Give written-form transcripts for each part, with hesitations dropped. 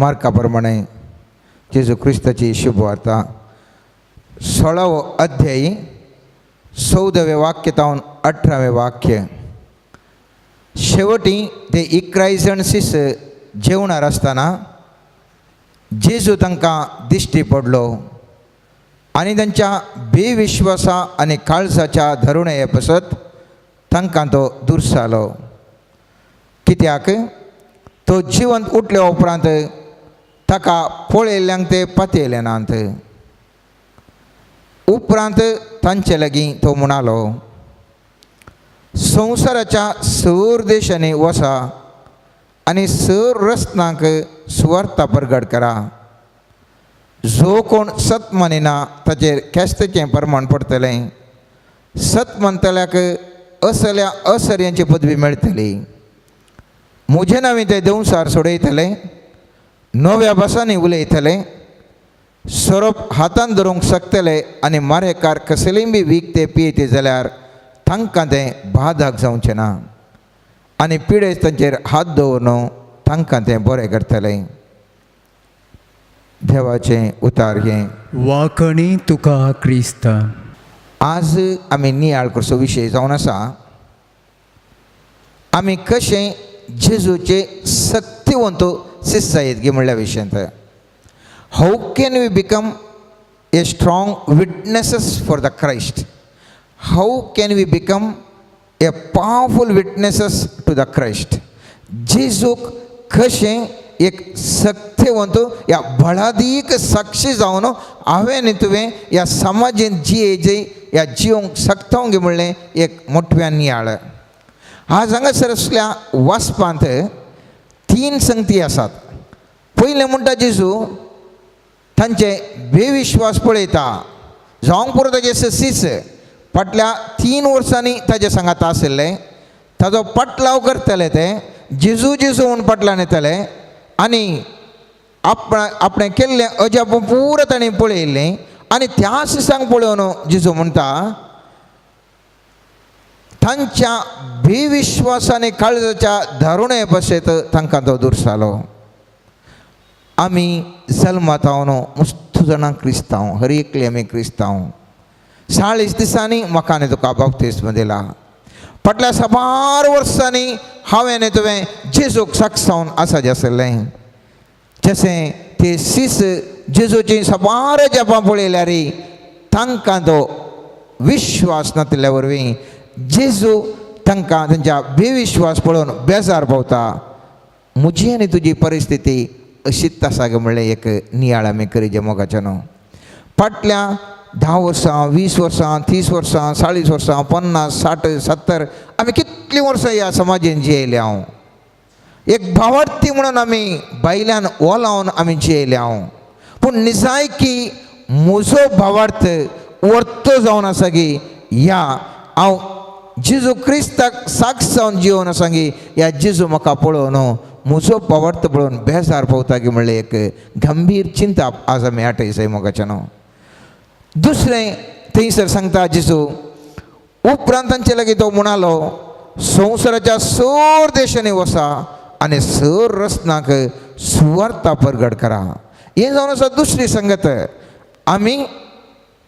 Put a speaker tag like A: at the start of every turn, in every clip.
A: मार्का प्रमाणे जेजू क्रिस्ताची शुभवार्ता 16वो अध्यायी 14वें वाक्य तावन 18वें वाक्य. शेवटी ते 11 जण शिस जेवणार आसतना जेजू तांकां दिश्टी पडलो आनी तांच्या बेविश्वासा आनी काळजाच्या धरुणे पसत तांकां तो दुर्सालो, कित्याक तो जिवंत उठल्या उपरांत ताका पळयल्ल्यांक ते पातयले नात. उपरांत तांचे लागीं तो म्हणालो, संवसाराच्या सर देशांनी वसा आनी सर रस्त्यांक सुवार्ता परगट करा. जो कोण सत मानिना ताचेर ख्यास्तेचें प्रमाण पडटलें, सत मानतल्याक असल्या असर्यांची पदवी मेळटली. म्हजे नांवी ते देंवसार सोडयतले, नव्या भासांनी उलयतले, सोरोप हातान धरूंक शकतले आनी मारेकार कसलीय बी वीख ते पियेते जाल्यार तांकां तें बाधक जावचें ना आनी पिडेस्त तांचेर हात दवरून तांकां तें बरें करतले. देवाचें उतार हें.
B: वाकणी तुका क्रिस्ता.
A: आज आमी नियाळ करचो विशय जावन आसा, आमी कशें जेजूचे सक्तिवंत शिस्त गी म्हणल्या विशयांत. How can we become a strong witnesses for the Christ? How can we become a powerful witnesses to the Christ? जेजूक कशें एक सक्तिवंत या बळादीक साक्षी जावन हांवें आनी तुवें ह्या समाजेंत जिये या जिवंक शकता गे म्हणलें एक मोठव्यान नियाळ. आज हांगासर असल्या वाचपांत तीन संगती आसात. पयलें म्हणटा, जेजू तांचे बेविश्वास पळयता. जावंक पुरो ताजे सीस फाटल्या 3 वर्सांनी ताजे सांगात आशिल्ले, ताजो पाटलाव करतले, ते जेजू जेजू म्हूण पाटल्यान येतले आनी आपणें केल्लें अजाप पुरो ताणें पळयल्लें आनी त्या सिसांक पळोवन जेजू म्हणटा, तांच्या बेविश्वासाने काळजाच्या दारुणे बसेत तांकां तो दुर्सालो. आमी जल्मात हांव मस्त जाणां क्रिस्तांव, हर एकले आमी क्रिस्तांव. 40 दिसांनी म्हाका आनी तुका बाप्तिस्म दिला. फाटल्या साबार वर्सांनी हांवें आनी तुवें जेजूक साक्षावन आसा आशिल्लें. जशें ते सीस जेजूची साबार जपां पळयल्यार तांकां तो विश्वास नातिल्ल्या वरवीं जेजू तांकां तांच्या बेविश्वास पळोवन बेजार पावता. म्हजी आनी तुजी परिस्थिती अशीच आसा गे म्हणलें एक नियाळ आमी करीजे मोगाचें न्हू. फाटल्या 10 वर्सां, 20 वर्सां, 30 वर्सां, 40 वर्सां, 50, 60, 70 आमी कितलीं वर्सां ह्या समाजेन जियेल्या हांव. एक भावार्थी म्हणून आमी भायल्यान ओलावन आमी जियेल्या हांव. पूण निजायकी म्हजो भावार्थ वर्तो जावन आसा की ह्या हांव जेजू क्रिस्ताक साक्ष जावन जिवन आसा की ह्या जेजू म्हाका पळोवन म्हजो भावार्थ पळोवन बेजार पावता की म्हणलें एक गंभीर चिंता आज आमी आठयसय मोगाचें न्हू. दुसरें थंयसर सांगता जेजू, उपरांत तांचे लागीं तो म्हणालो, संवसाराच्या सर देशांनी वसा आनी सर रचनाक सुवार्ता परगट करा. हें जावन आसा दुसरी संगत. आमी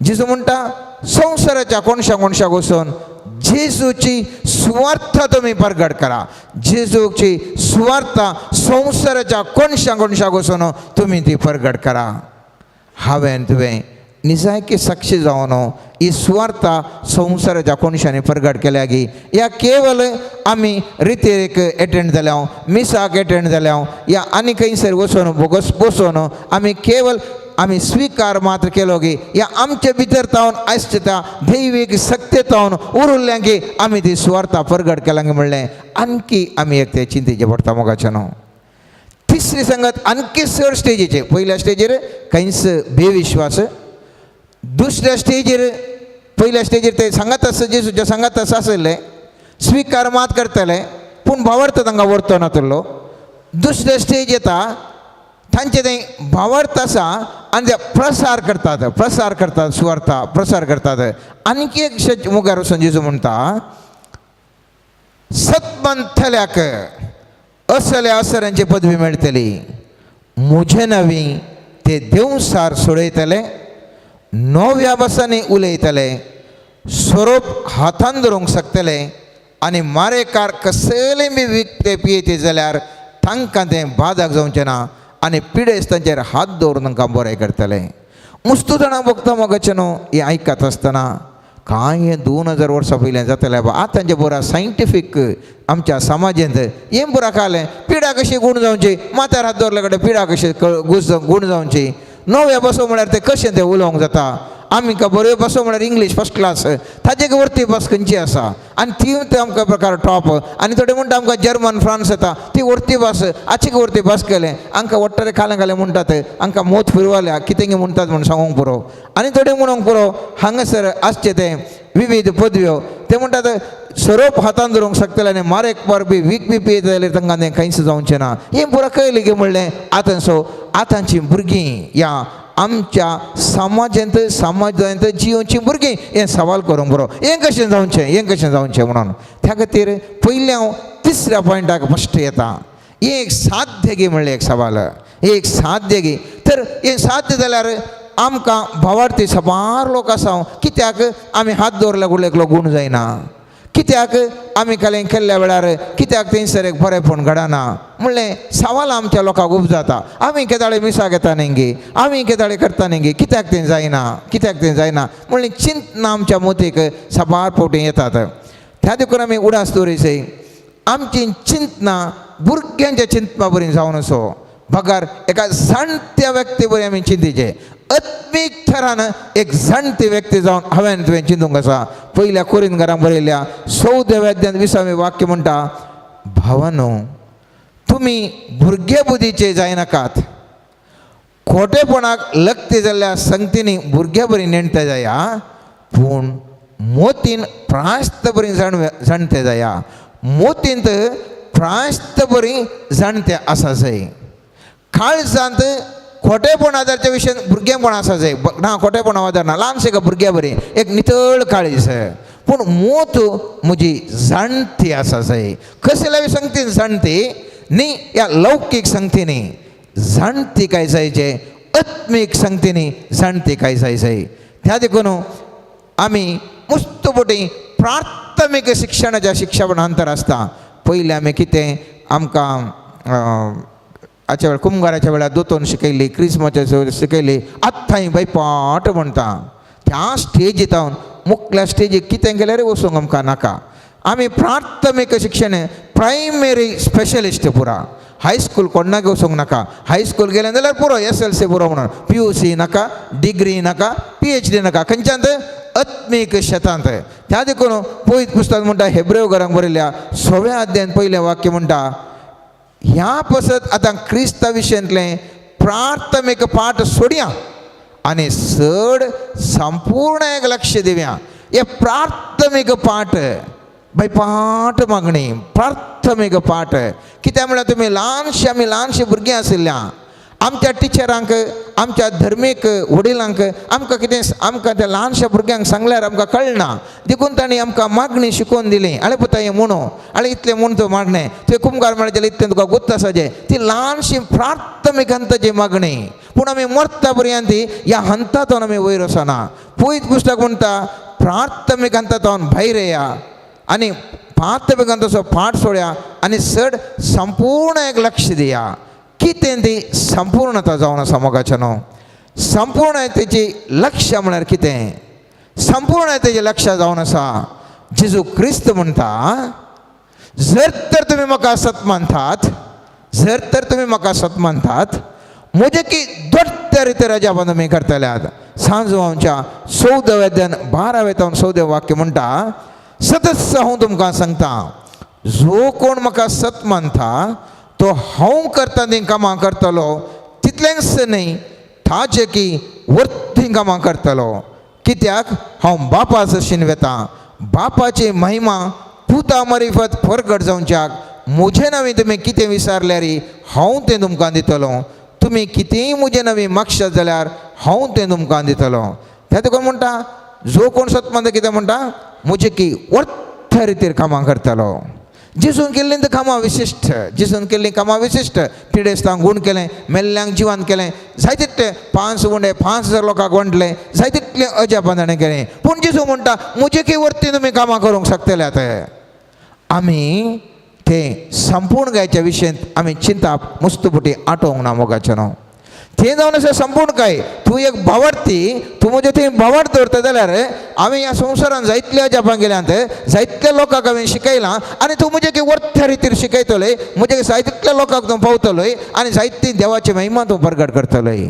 A: जेजू म्हणटा संवसाराच्या कोणशा कोणशाक वचून जेजूची सुवार्था तुमी परगट करा. जेजूची सुवार्था संवसाराच्या कोणशा कोणशाक वचून तुमी ती परगट करा. हांवें तुवें निजायकी साक्षी जावन ही सुवार्था संवसाराच्या कोणशांनी परगट केल्या गी या केवल आमी रितेक एटेंड जाल्या, मिसाक एटेंड जाल्या या आनी खंयसर वचून बोगस बसून आमी केवल आमी स्विकार मात्र केलो गी या आमचे भितर तावन आसचे त्या दैवीक शक्ते तावन उरुल्ल्या की आमी ती सुवार्था परगट केला म्हणलें आणखी आमी एक ते चिंतेचे पडटा मोगाचें न्हू. तिसरी संगत आणखी चड स्टेजीचे. पयल्या स्टेजीर खंयच बेविश्वास, दुसऱ्या स्टेजीर पयल्या स्टेजीर ते सांगत आसा जेजूच्या सांगत आसा आशिल्ले स्विकार मात करतले पूण भावार्थ तांकां व्हरतो नातलो. दुसऱ्या स्टेज येता तांचे ते भावार्थ आसा आनी ते प्रसार करतात, प्रसार करतात, सुवार्था प्रसार करतात. आणखी एक शेत मुखार वचून जेजू म्हणटा, सतमंथल्याक असल्या असऱ्यांची पदवी मेळटली. म्हजे नवी ते देवसार सोडयतले, नव्या भासांनी उलयतले, स्वरूप हातान धरूंक शकतले आनी मारेकार कसलें बी विकते पियेते जाल्यार तांकां तें बादक जावचें ना आनी पिडेस्त तांचेर हात दवरून तांकां बरें करतले. मुस्तू जाणां भोगता मोगाचें न्हू हें आयकत आसतना कांय हें 2000 वर्सां पयलें जातलें बाबा. आतांचें पुरा सायंटिफीक आमच्या समाजेंत हें पुरा कालें पिडा कशी गूण जावची, माथ्यार हात दवरल्या कडेन पिडा कशी गूण जावची, नव्या बसो म्हळ्यार तें कशें तें उलोवंक जाता. आमी का बऱ्यो बसो म्हळ्यार इंग्लीश फर्स्ट क्लास, ताजे वरती बस खंयची आसा आनी ती ते आमकां प्रकार टॉप. आनी थोडे म्हणटा आमकां जर्मन फ्रांस येता ती वरती बस, आचीक वरती बस केलें आमकां वट्टरे खालें खालें म्हणटात, आमकां मोत फिरवाल्या कितें म्हणटात म्हूण सांगूंक पुरो. आनी थोडे म्हणूंक पुरो हांगासर आसचे ते विविध पदव्यो ते म्हणटात सोरोप हातान धरूंक शकतले आनी मारेक पर बी वीक बी पियेत जाल्यार तांकां तें कांयच जावचें ना. हें पुरो कळ्ळें की म्हणलें आतां सो आतांची भुरगीं ह्या आमच्या समाजांत समाजांत जियोवची भुरगीं हें सवाल करूंक बरो, हें कशें जावचें, हें कशें जावचें म्हणून. त्या खातीर पयलें हांव तिसऱ्या पॉयंटाक फस्ट येता. हें एक साध्य गी म्हणलें एक सवाल, हें एक साध्य गी. तर हें साध्य जाल्यार आमकां भावार्थी साबार लोक आसा, कित्याक आमी हात दवरल्या गुडले एकलो गूण जायना, कित्याक आमी कालें केल्ल्या वेळार कित्याक थंयसर एक बरेंपण घडना म्हणलें सवाल आमच्या लोकांक उपजाता. आमी केदाळे मिसाक येता न्ही गे, आमी केदाळे करता न्ही गे, कित्याक तें जायना, कित्याक तें जायना म्हणलें चिंतना आमच्या मोतीक साबार फावटी येतात. त्या देखून आमी उडास दवरिसे आमची चिंतना भुरग्यांच्या चिंतना बरी जावन असो बगर एका जाणत्या व्यक्ती बरी आमी चिंतीचे आत्मीक थरान एक जाणटी व्यक्ती जावन हांवें तुवें चिंतूंक आसा. पयल्या कोरिंत घरांत बरयल्या 14व्या अध्यायांत 20वें वाक्य म्हणटा, भावानो तुमी भुरगे बुद्धीचे जायनाकात, खोटेपणाक लक्ती जाल्ल्या संगतींनी भुरग्या बरी नेणते जाया, पूण मोतीन प्रास्त बरी जाणते जाया, मोतींत प्रास्त बरी जाणते आसा जाय. काळजांत खोटेपण आदारच्या विशयान भुरगेपण आसा जाय, ना खोटेपण आदार ना, ल्हानशें एका भुरग्या बरी एक नितळ काळीज, पूण मोत म्हजी जाणती आसा जाय. कसल्या संगतीन जाणती न्ही, ह्या लौकीक संगतींनी जाणती काय जायचे, आत्मीक संगतींनी जाणती काय जाय जाय. त्या देखून आमी मुस्त बोटी प्राथमीक शिक्षणाच्या शिक्षणा अंतर आसता. पयलें आमी कितें आमकां हाच्या वेळार कुमगाराच्या वेळार दोतोन शिकयली, क्रिस्माच्या वेळार शिकयली, आत्तां बाय पाट म्हणटा त्या स्टेजीत हांव मुखल्या स्टेजीक कितें केल्यार वचूंक आमकां नाका. आमी प्राथमीक शिक्षण प्रायमरी स्पेशलिस्ट पुरा, हायस्कूल कोणाक वचूंक नाका, हायस्कूल गेलें जाल्यार पुरो SLC पुरो म्हणून, PUC नाका, डिग्री नाका, PhD नाका, खंयच्यान आत्मीक शेतांत. त्या देखून पयत पुस्तक म्हणटा हेब्रेव घरांक बरयल्या 6व्या अध्यायान पयलें वाक्य म्हणटा, ह्या पसत आतां क्रिस्ता विशयांतलें प्राथमीक पाठ सोडया आनी चड संपूर्ण एक लक्ष दिवया. हे प्राथमीक पाठ बाय पाठ मागणी प्राथमीक पाठ कित्याक म्हळ्यार तुमी ल्हानशीं आमी ल्हानशीं भुरगीं आशिल्ल्या आमच्या टिचरांक आमच्या धर्मीक वडिलांक आमकां कितें आमकां त्या ल्हानश्या भुरग्यांक सांगल्यार आमकां कळना, देखून तांणी आमकां मागणी शिकोवन दिली. आळे पुता हें म्हणू, आळे इतलें म्हूण तूं मागणें, तुवें कुमगार म्हणलें जाल्यार इतलें तुका गुत्त आसा. ती ल्हानशी प्राथमीक हंताची मागणी, पूण आमी मरता पर्यंत ह्या हंतातून आमी वयर वचना. पयत पुस्तक म्हणटा प्राथमीक हंतातून भायर येया आनी प्राथमीक हंताचो पाठ सोडया आनी चड संपूर्ण एक लक्ष दिया. कितें ती संपूर्णता जावन आसा मोगाचें न्हू, संपूर्णतेची लक्ष म्हळ्यार कितें, संपूर्णतेचें लक्ष जावन आसा. जेजू क्रिस्त म्हणटा, जर तर तुमी म्हाका सत मानतात, जर तर तुमी म्हाका सत मानतात, म्हजे की दोट्ट्या रिते रजा तुमी करतल्यात. सांजू आमच्या 14व्या अध्यायान 12व्या तावन 14 वाक्य म्हणटा, सतच हांव तुमकां सांगता, जो कोण म्हाका सत मानता तो हांव करता तीं कामां करतलो, तितलेंच न्हय ताचे की वर्ती कामां करतलो. कित्याक हांव बापा सशीन वेता, बापाची महिमा पुता मारिफत परगट जावच्याक म्हजें नवें तुमी कितें विचारल्यार हांव तें तुमकां दितलो, तुमी कितेंय म्हजें नवें मागशात जाल्यार हांव तें तुमकां दितलो. त्या देखून म्हणटा जो कोण सत मानता कितें म्हणटा, म्हजें की वर्थ रितीर कामां करतलो. जेजून केल्लीं तर कामां विशिश्ट, जेजून केल्लीं कामां विशिश्ट. पिडेस्तांक गूण केलें, मेल्ल्यांक जिवान केलें, जाय तितले 5 उंडे 5000 लोकांक वांटले, जाय तितलें अजापां ताणें केलें. पूण जेजू म्हणटा म्हजे की वरती तुमी कामां करूंक शकतले. आतां आमी ते संपूर्ण गायच्या विशयांत आमी चिंताप मुस्तपुटी आटोवंक ना मोगाचें न्हू. तें जावन आसा संपूर्ण काय तूं एक भावार्थी, तूं म्हजें थंय भावार्थ दवरता जाल्यार हांवें ह्या संवसारान जायतल्या अजापां गेल्यांत, जायतल्या लोकांक हांवें शिकयलां आनी तूं म्हजे वरत्या रितीर शिकयतलोय, म्हजे जाय तितल्या लोकांक तूं पावतलोय आनी जायती देवाची महिमा तूं परगट करतलोय.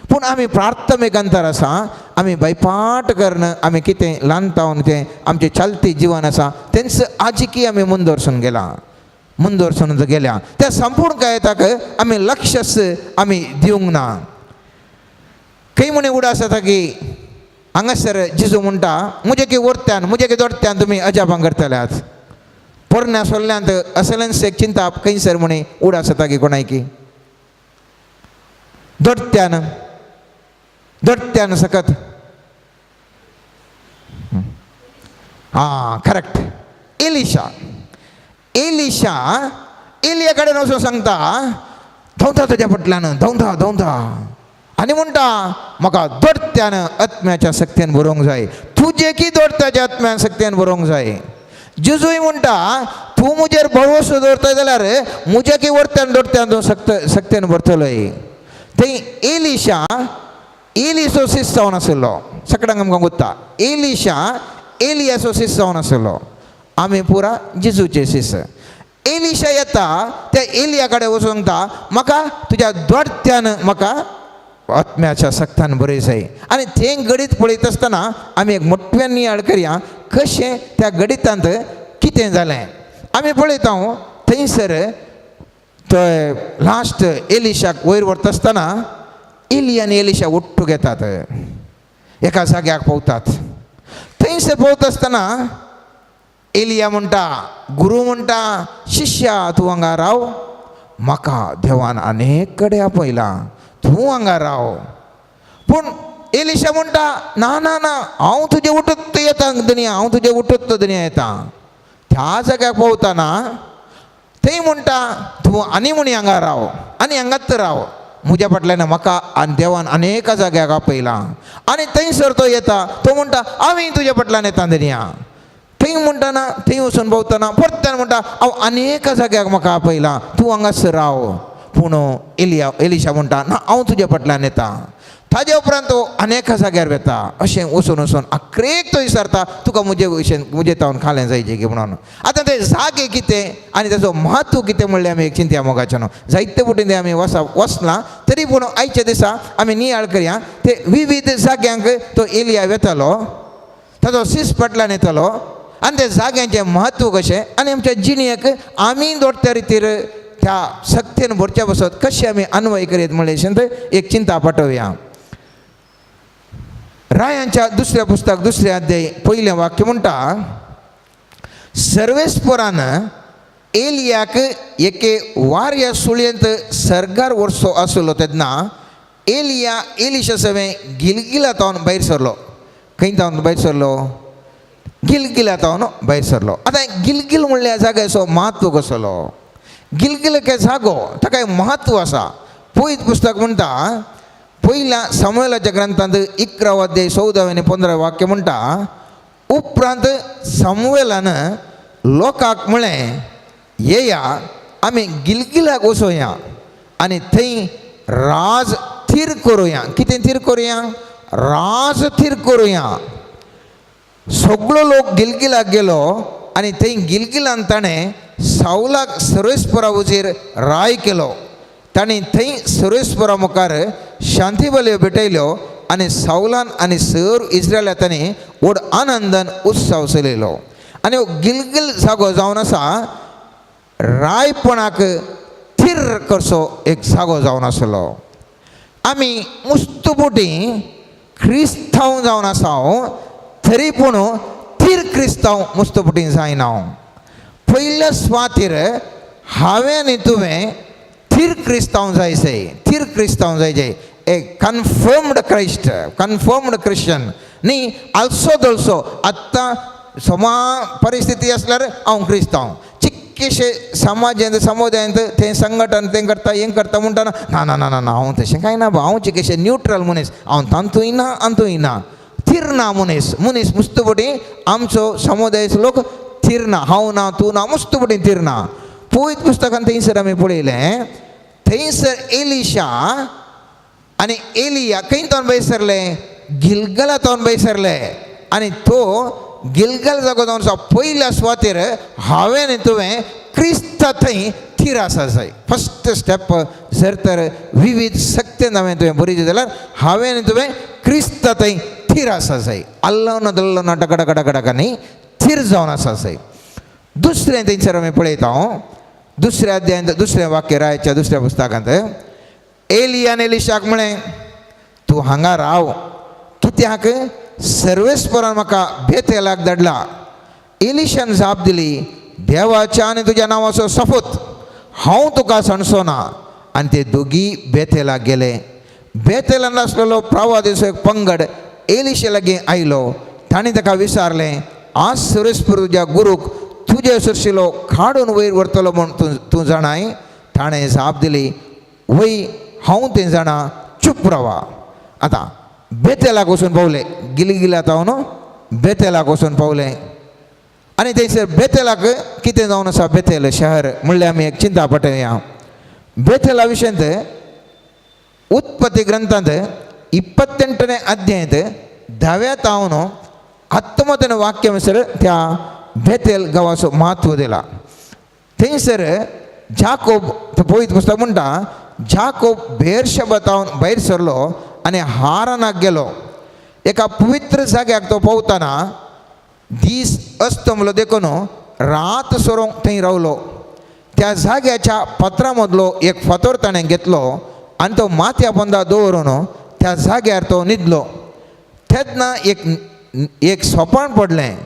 A: पूण आमी प्राथमीक अंतर आसा, आमी बायपाट करून आमी कितें ल्हान तावन तें आमचें चालती जिवन आसा तेंच आजिकी आमी मुंदोरसून गेलां, मुंदोरसून गेल्या त्या संपूर्ण कायताक आमी लक्षच आमी दिवंक ना. खंय म्हणी उडास जाता की हांगासर जेजू म्हणटा म्हजे की वरत्यान म्हजे की दोडत्यान तुमी अजापां करतल्यात. पोरण्या सोल्ल्यांत असलेंच एक चिंताप खंयसर म्हणी उडास जाता की कोणायकी दोडत्यान दोडत्यान सकत. आं करेक्ट, एलिशा. एलिशा एलिया कडेन वचून सांगता धांवता तुज्या फाटल्यान, धांवता धांवता आनी म्हणटा म्हाका दोडत्यान आत्म्याच्या सक्त्यान बरोवंक जाय, तुजें की दोडत्याच्या आत्म्यान सक्त्यान बरोवंक जाय. जेजूय म्हणटा तूं म्हजेर भरवसो दवरता जाल्यार म्हज्या की वरत्यान दोडत्यान तूं सक्त्यान भरतलोय. थंय एलिशा एलिसो शिस्त जावन आशिल्लो, सगळ्यांक आमकां गुत्ता एलिशा एलियाचो शिस्त जावन आशिल्लो, आमी पुरा जेजूचे शिस्त. एलिशा येता त्या एलिया कडेन वचून सांगता म्हाका तुज्या दोडत्यान म्हाका आत्म्याच्या सक्तान बरें जाय. आनी तें गणीत पळयत आसतना आमी एक मोठ्यान नियाळ करया कशें त्या गणितांत कितें जालें. आमी पळयता थंयसर तो लास्ट एलिशाक वयर व्हरता आसतना एली आनी एलिशा उट्टू घेतात, एका जाग्याक पावतात. थंयसर पावता आसतना एलिया म्हणटा गुरू म्हणटा शिष्या तूं हांगा राव, म्हाका देवान अनेक कडेन आपयला, तूं हांगा राव. पूण एलिशा म्हणटा ना ना ना, हांव तुजें उठत येता दुनिया, हांव तुजें उठत दुनिया येता. त्या जाग्याक पावतना थंय म्हणटा तूं आनी म्हणी हांगा राव आनी हांगाच राव, म्हज्या फाटल्यान म्हाका आनी देवान अनेका जाग्याक आपयला. आनी थंयसर तो येता, तो म्हणटा हांवें तुज्या फाटल्यान येता दुनिया. थंय म्हणटना थंय वचून पावतना परत्यान म्हणटा हांव अनेका जाग्याक म्हाका आपयला, तूं हांगासर राव. पूण एलिया एलिशा म्हणटा ना हांव तुज्या फाटल्यान येता. ताजे उपरांत तो अनेका जाग्यार वता. अशें वचून वचून आखरेक तो विचारता तुका म्हजे भशेन म्हजे तावन खालें जायचें की म्हणून. आतां ते जागे कितें आनी ताचो म्हत्व कितें म्हणलें आमी एक चिंतया मोगाचें न्हू. जायते फावटी तें आमी वचना तरी पूण आयच्या दिसा आमी नियाळ करया. ते विविध जाग्यांक तो एलिया वेतालो, ताचो सीस फाटल्यान येतालो आनी त्या जाग्यांचें म्हत्व कशें आनी आमच्या जिणेक आमी दोडत्या रितीर त्या सक्तेन भरच्या बसत कशें आमी अन्वय करीत म्हणलें एक चिंता पाठोवया. रायांच्या दुसऱ्या पुस्तक दुसऱ्या अध्याय पयलें वाक्य म्हणटा सर्वेस्परान एलियाक एके वाऱ्या सुळयेंत सर्गार वर्सो आसलो तेन्ना एलिया एलिशा सवें गिलगिला तावन भायर सरलो. खंय तावन भायर सरलो? गिलगिला तावन भायर सरलो. आतां गिलगिल म्हणल्या जाग्याचो म्हत्व कसलो? गिलगिल एक जागो, ताका एक म्हत्व आसा. पयत पुस्तक म्हणटा पयल्या सामुएलाच्या ग्रंथांत 11 अध्याय 14 आनी 15 वाक्य म्हणटा उपरांत सामुएलान लोकांक म्हळें येया आमी गिलगिलाक वचोया आनी थंय राज थीर करुया. कितें थीर करुया? राज थीर करुया. सगळो लोक गिलगिलाक गेलो आनी थंय गिलगिलान ताणें सावलाक सर्वेस्परा वचेर राय केलो. ताणें थंय सर्वेस्परा मुखार शांती बलयो भेटयल्यो आनी सावलान आनी सर इस्रायला ताणें व्हड आनंदान उत्सव चलयलो. आनी हो गिलगिल जागो जावन आसा रायपणाक थीर करचो एक जागो जावन आसलो. आमी मुस्तुपुटी क्रिस्तांव जावन आसा तरी पूण थीर क्रिस्तांव मुस्तुपुटी जायना. पयल्या सुवातेर हांवें आनी तुवें थीर क्रिस्तांव जायचे, थीर क्रिस्तांव जायचे, ए कन्फर्म्ड क्रायस्ट, कन्फर्म्ड क्रिश्चन न्ही. आलसो दलसो आत्तां समा परिस्थिती आसल्यार हांव क्रिस्तांव, चिक्क चिक्केशे समाजांत समुदायांत तें संघटन तें करता हें करता म्हणटा ना ना ना ना ना हांव तशें कांय ना हांव चिकेशे न्यूट्रल मनीस, हांव तांतूय ना आंतूय ना, थीर ना मनीस. मनीस मुस्तपटी आमचो समुदायाचो लोक थीर ना, हांव ना तूं ना, मुस्तपटी थीर ना. पवित्र पुस्तकान थंयसर आमी पळयलें, थंयसर एलिशा आनी एलिया खंय तोन भायर सरले, गिलगला तोन भायर सरले आनी तो गिलगल जागो जावन आसा पयल्या सुवातेर हांवें आनी तुवें क्रिस्ता थंय थीर आसा जाय. फस्ट स्टेप जर तर विविध शक्तेन हांवें तुवें बरी जाल्यार हांवें आनी तुवें क्रिस्ता थंय थीर आसा जाय. अल्लो दल्लो ना टका टका टका टका न्ही, थीर जावन आसा जाय. दुसरें थंयसर आमी पळयता हांव दुसऱ्या अध्यायांत दुसरें वाक्य रायाच्या दुसऱ्या पुस्तकांत, एलियान एलिशाक म्हळें तूं हांगा राव, कित्याक सर्वेस्परान म्हाका बेथेलाक धाडला. एलिशान जाप दिली, देवाच्या आनी तुज्या नांवाचो सफूत, हांव तुका सांडचो ना. आनी ते दोगी बेथेलाक गेले. बेथेलान आसलेलो प्रवादेचो एक पंगड एलिशा लागीं आयलो. तांणी ताका विचारलें, आज सर्वेस्पर तुज्या गुरूक तुजे सुरशिलो काडून वयर व्हरतलो म्हूण तूं तूं जाणाय? ताणें जाप दिली, वय हांव तें जाणा, चूप रावा. आतां बेतेलाक वचून पावले, गिलगिला तावन बेतेलाक वचून पावले आनी थंयसर बेतेलाक कितें जावन आसा, बेतेल शहर म्हणल्यार आमी एक चिंता पटया. बेतेला विशयांत उत्पत्ती ग्रंथांत 28ನೇ अध्यायांत 10व्या तावन 19 वाक्य म्हणसर त्या बेतेल गांवाचो म्हत्व दिला. थंयसर जाकोब पवित्र पुस्तक म्हणटा, जाकोब बेरशेबा तावन भायर सरलो आनी हारानाक गेलो. एका पवित्र जाग्याक तो पावतना दीस अस्तमलो देखून रात सरोंक थंय रावलो. त्या जाग्याच्या पत्रा मदलो एक फातोर ताणें घेतलो आनी तो माथ्या पोंदा दवरून त्या जाग्यार तो न्हिदलो. तेन्ना एक एक सोपाण पडलें,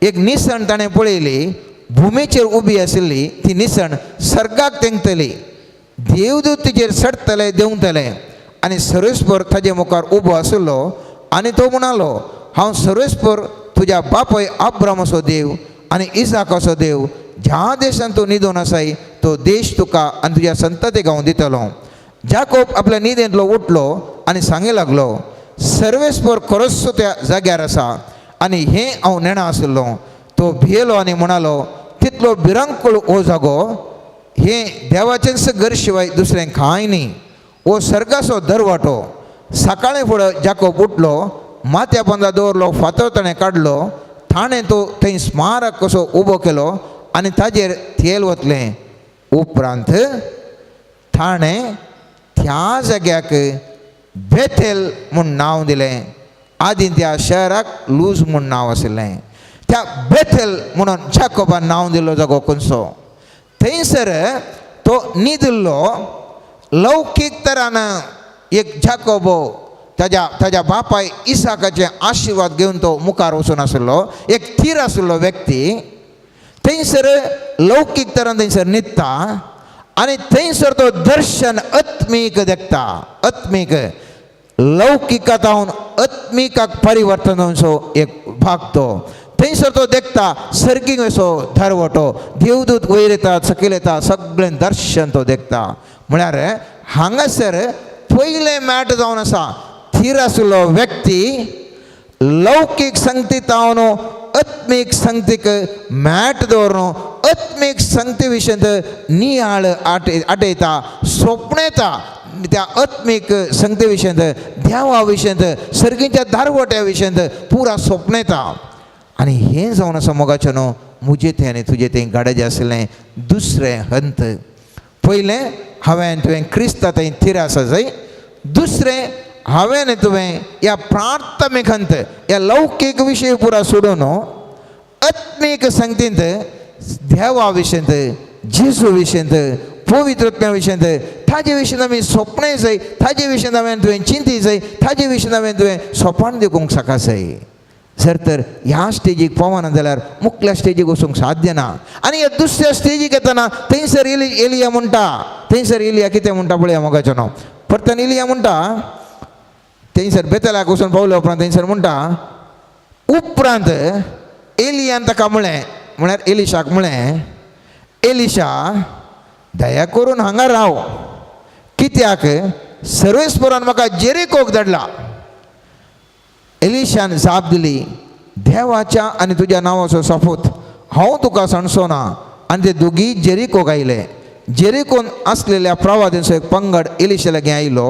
A: एक निसण ताणें पळयली, भुमेचेर उबी आशिल्ली ती निसण सर्गाक तेंकतली, देवदूत तिचेर चडटले देंवतले. आनी सर्वेस्पर ताजे मुखार उबो आशिल्लो आनी तो म्हणालो, हांव सर्वेस्पर तुज्या बापय अब्रामाचो देव आनी इसाकाचो देव, ज्या देशांत तूं न्हिदून आसाय तो देश तुका आनी तुज्या संततीक हांव दितलो. जाकोब आपल्या न्हिदेंतलो उठलो आनी सांगे लागलो, सर्वेस्पर खरोच त्या जाग्यार आसा आनी हें हांव नेणा आशिल्लो. तो भियेलो आनी म्हणालो, तितलो भिरांकूळ हो जागो, हें देवाचेंच घर शिवाय दुसरें कांय न्ही, हो सर्गाचो दरवाटो. सकाळीं फुडें जाकोब उठलो, माथ्या पोंदा दवरलो फातर ताणें काडलो, ताणें तो थंय स्मारक कसो उबो केलो आनी ताजेर तेल वतलें. उपरांत ताणें त्या जाग्याक बेथेल म्हूण नांव दिलें. आदीं त्या शहराक लूज म्हूण नांव आशिल्लें. त्या बेथेल म्हणून जाकोबान नांव दिल्लो जागो खंयचो, थंयसर तो न्हिदिल्लो. लौकीक तरान एक जाकोबो ताज्या ताज्या बापाय इसाकाचे आशिर्वाद घेवन तो मुखार वचून आशिल्लो, एक थीर आशिल्लो व्यक्ती. थंयसर लौकीक तरान थंयसर न्हिदता आनी थंयसर तो दर्शन आत्मीक देखता. आत्मीक लौकिका जावन आत्मिकाक परिवर्तन जावचो एक भाग तो थंयसर तो देखता. सर्गीक असो दरवटो, देवदूत वयर येता सकयल येता, सगळें दर्शन तो देखता. म्हळ्यार हांगासर पयलें मॅट जावन आसा, थीर आशिल्लो व्यक्ती लौकीक संगती तावन आत्मीक संगतीक मॅट दवरून आत्मीक संगती विशयांत नियाळ आटयता, सोंपणेता. त्या आत्मीक संगती विशयांत, देवा विशयांत, सर्गीच्या दारवट्या विशयांत पुरा सोंपणेता. आनी हें जावन आसा मोगाचें न्हू म्हजें तें आनी तुजें तें गाड्याचें आशिल्लें दुसरें हंत. पयलें हांवें तुवें क्रिस्ता थंय थीर आसा जाय. दुसरें हांवें तुवें ह्या प्राथमीक हंत, ह्या लौकीक विशय पुरा सोडून आत्मीक संगतींत, देवा विशयांत, जेजू विशयांत, पवित्रत्म्या विशयांत, ताजे विशयांत आमी सोंपणें जाय. ताजे विशयांत हांवें तुवें चिंती जाय. ताजे विशयांत हांवें तुवें सोपान दिवंक सका जाय. जर तर ह्या स्टेजीक पावना जाल्यार मुखल्या स्टेजीक वचूंक साध्य ना. आनी ह्या दुसऱ्या स्टेजीक येतना थंयसर एलिया म्हणटा, थंयसर एलिया कितें म्हणटा पळया मोगाचो न्हू. परतन एलिया म्हणटा, थंयसर बेतलाक वचून पावल्या उपरांत थंयसर म्हणटा, उपरांत एलियान ताका म्हळें, म्हळ्यार एलिशाक म्हळें, एलिशा दया करून हांगा राव, कित्याक सर्वेस्परान म्हाका जेरिकोक धाडला. एलिशान जाप दिली, देवाच्या आनी तुज्या नांवाचो सोपूत, हांव तुका सांडचो ना. आनी ते दोगी जेरिकोक आयले. जेरिकोन आसलेल्या प्रवाद्यांचो एक पंगड एलिशा लागीं आयलो.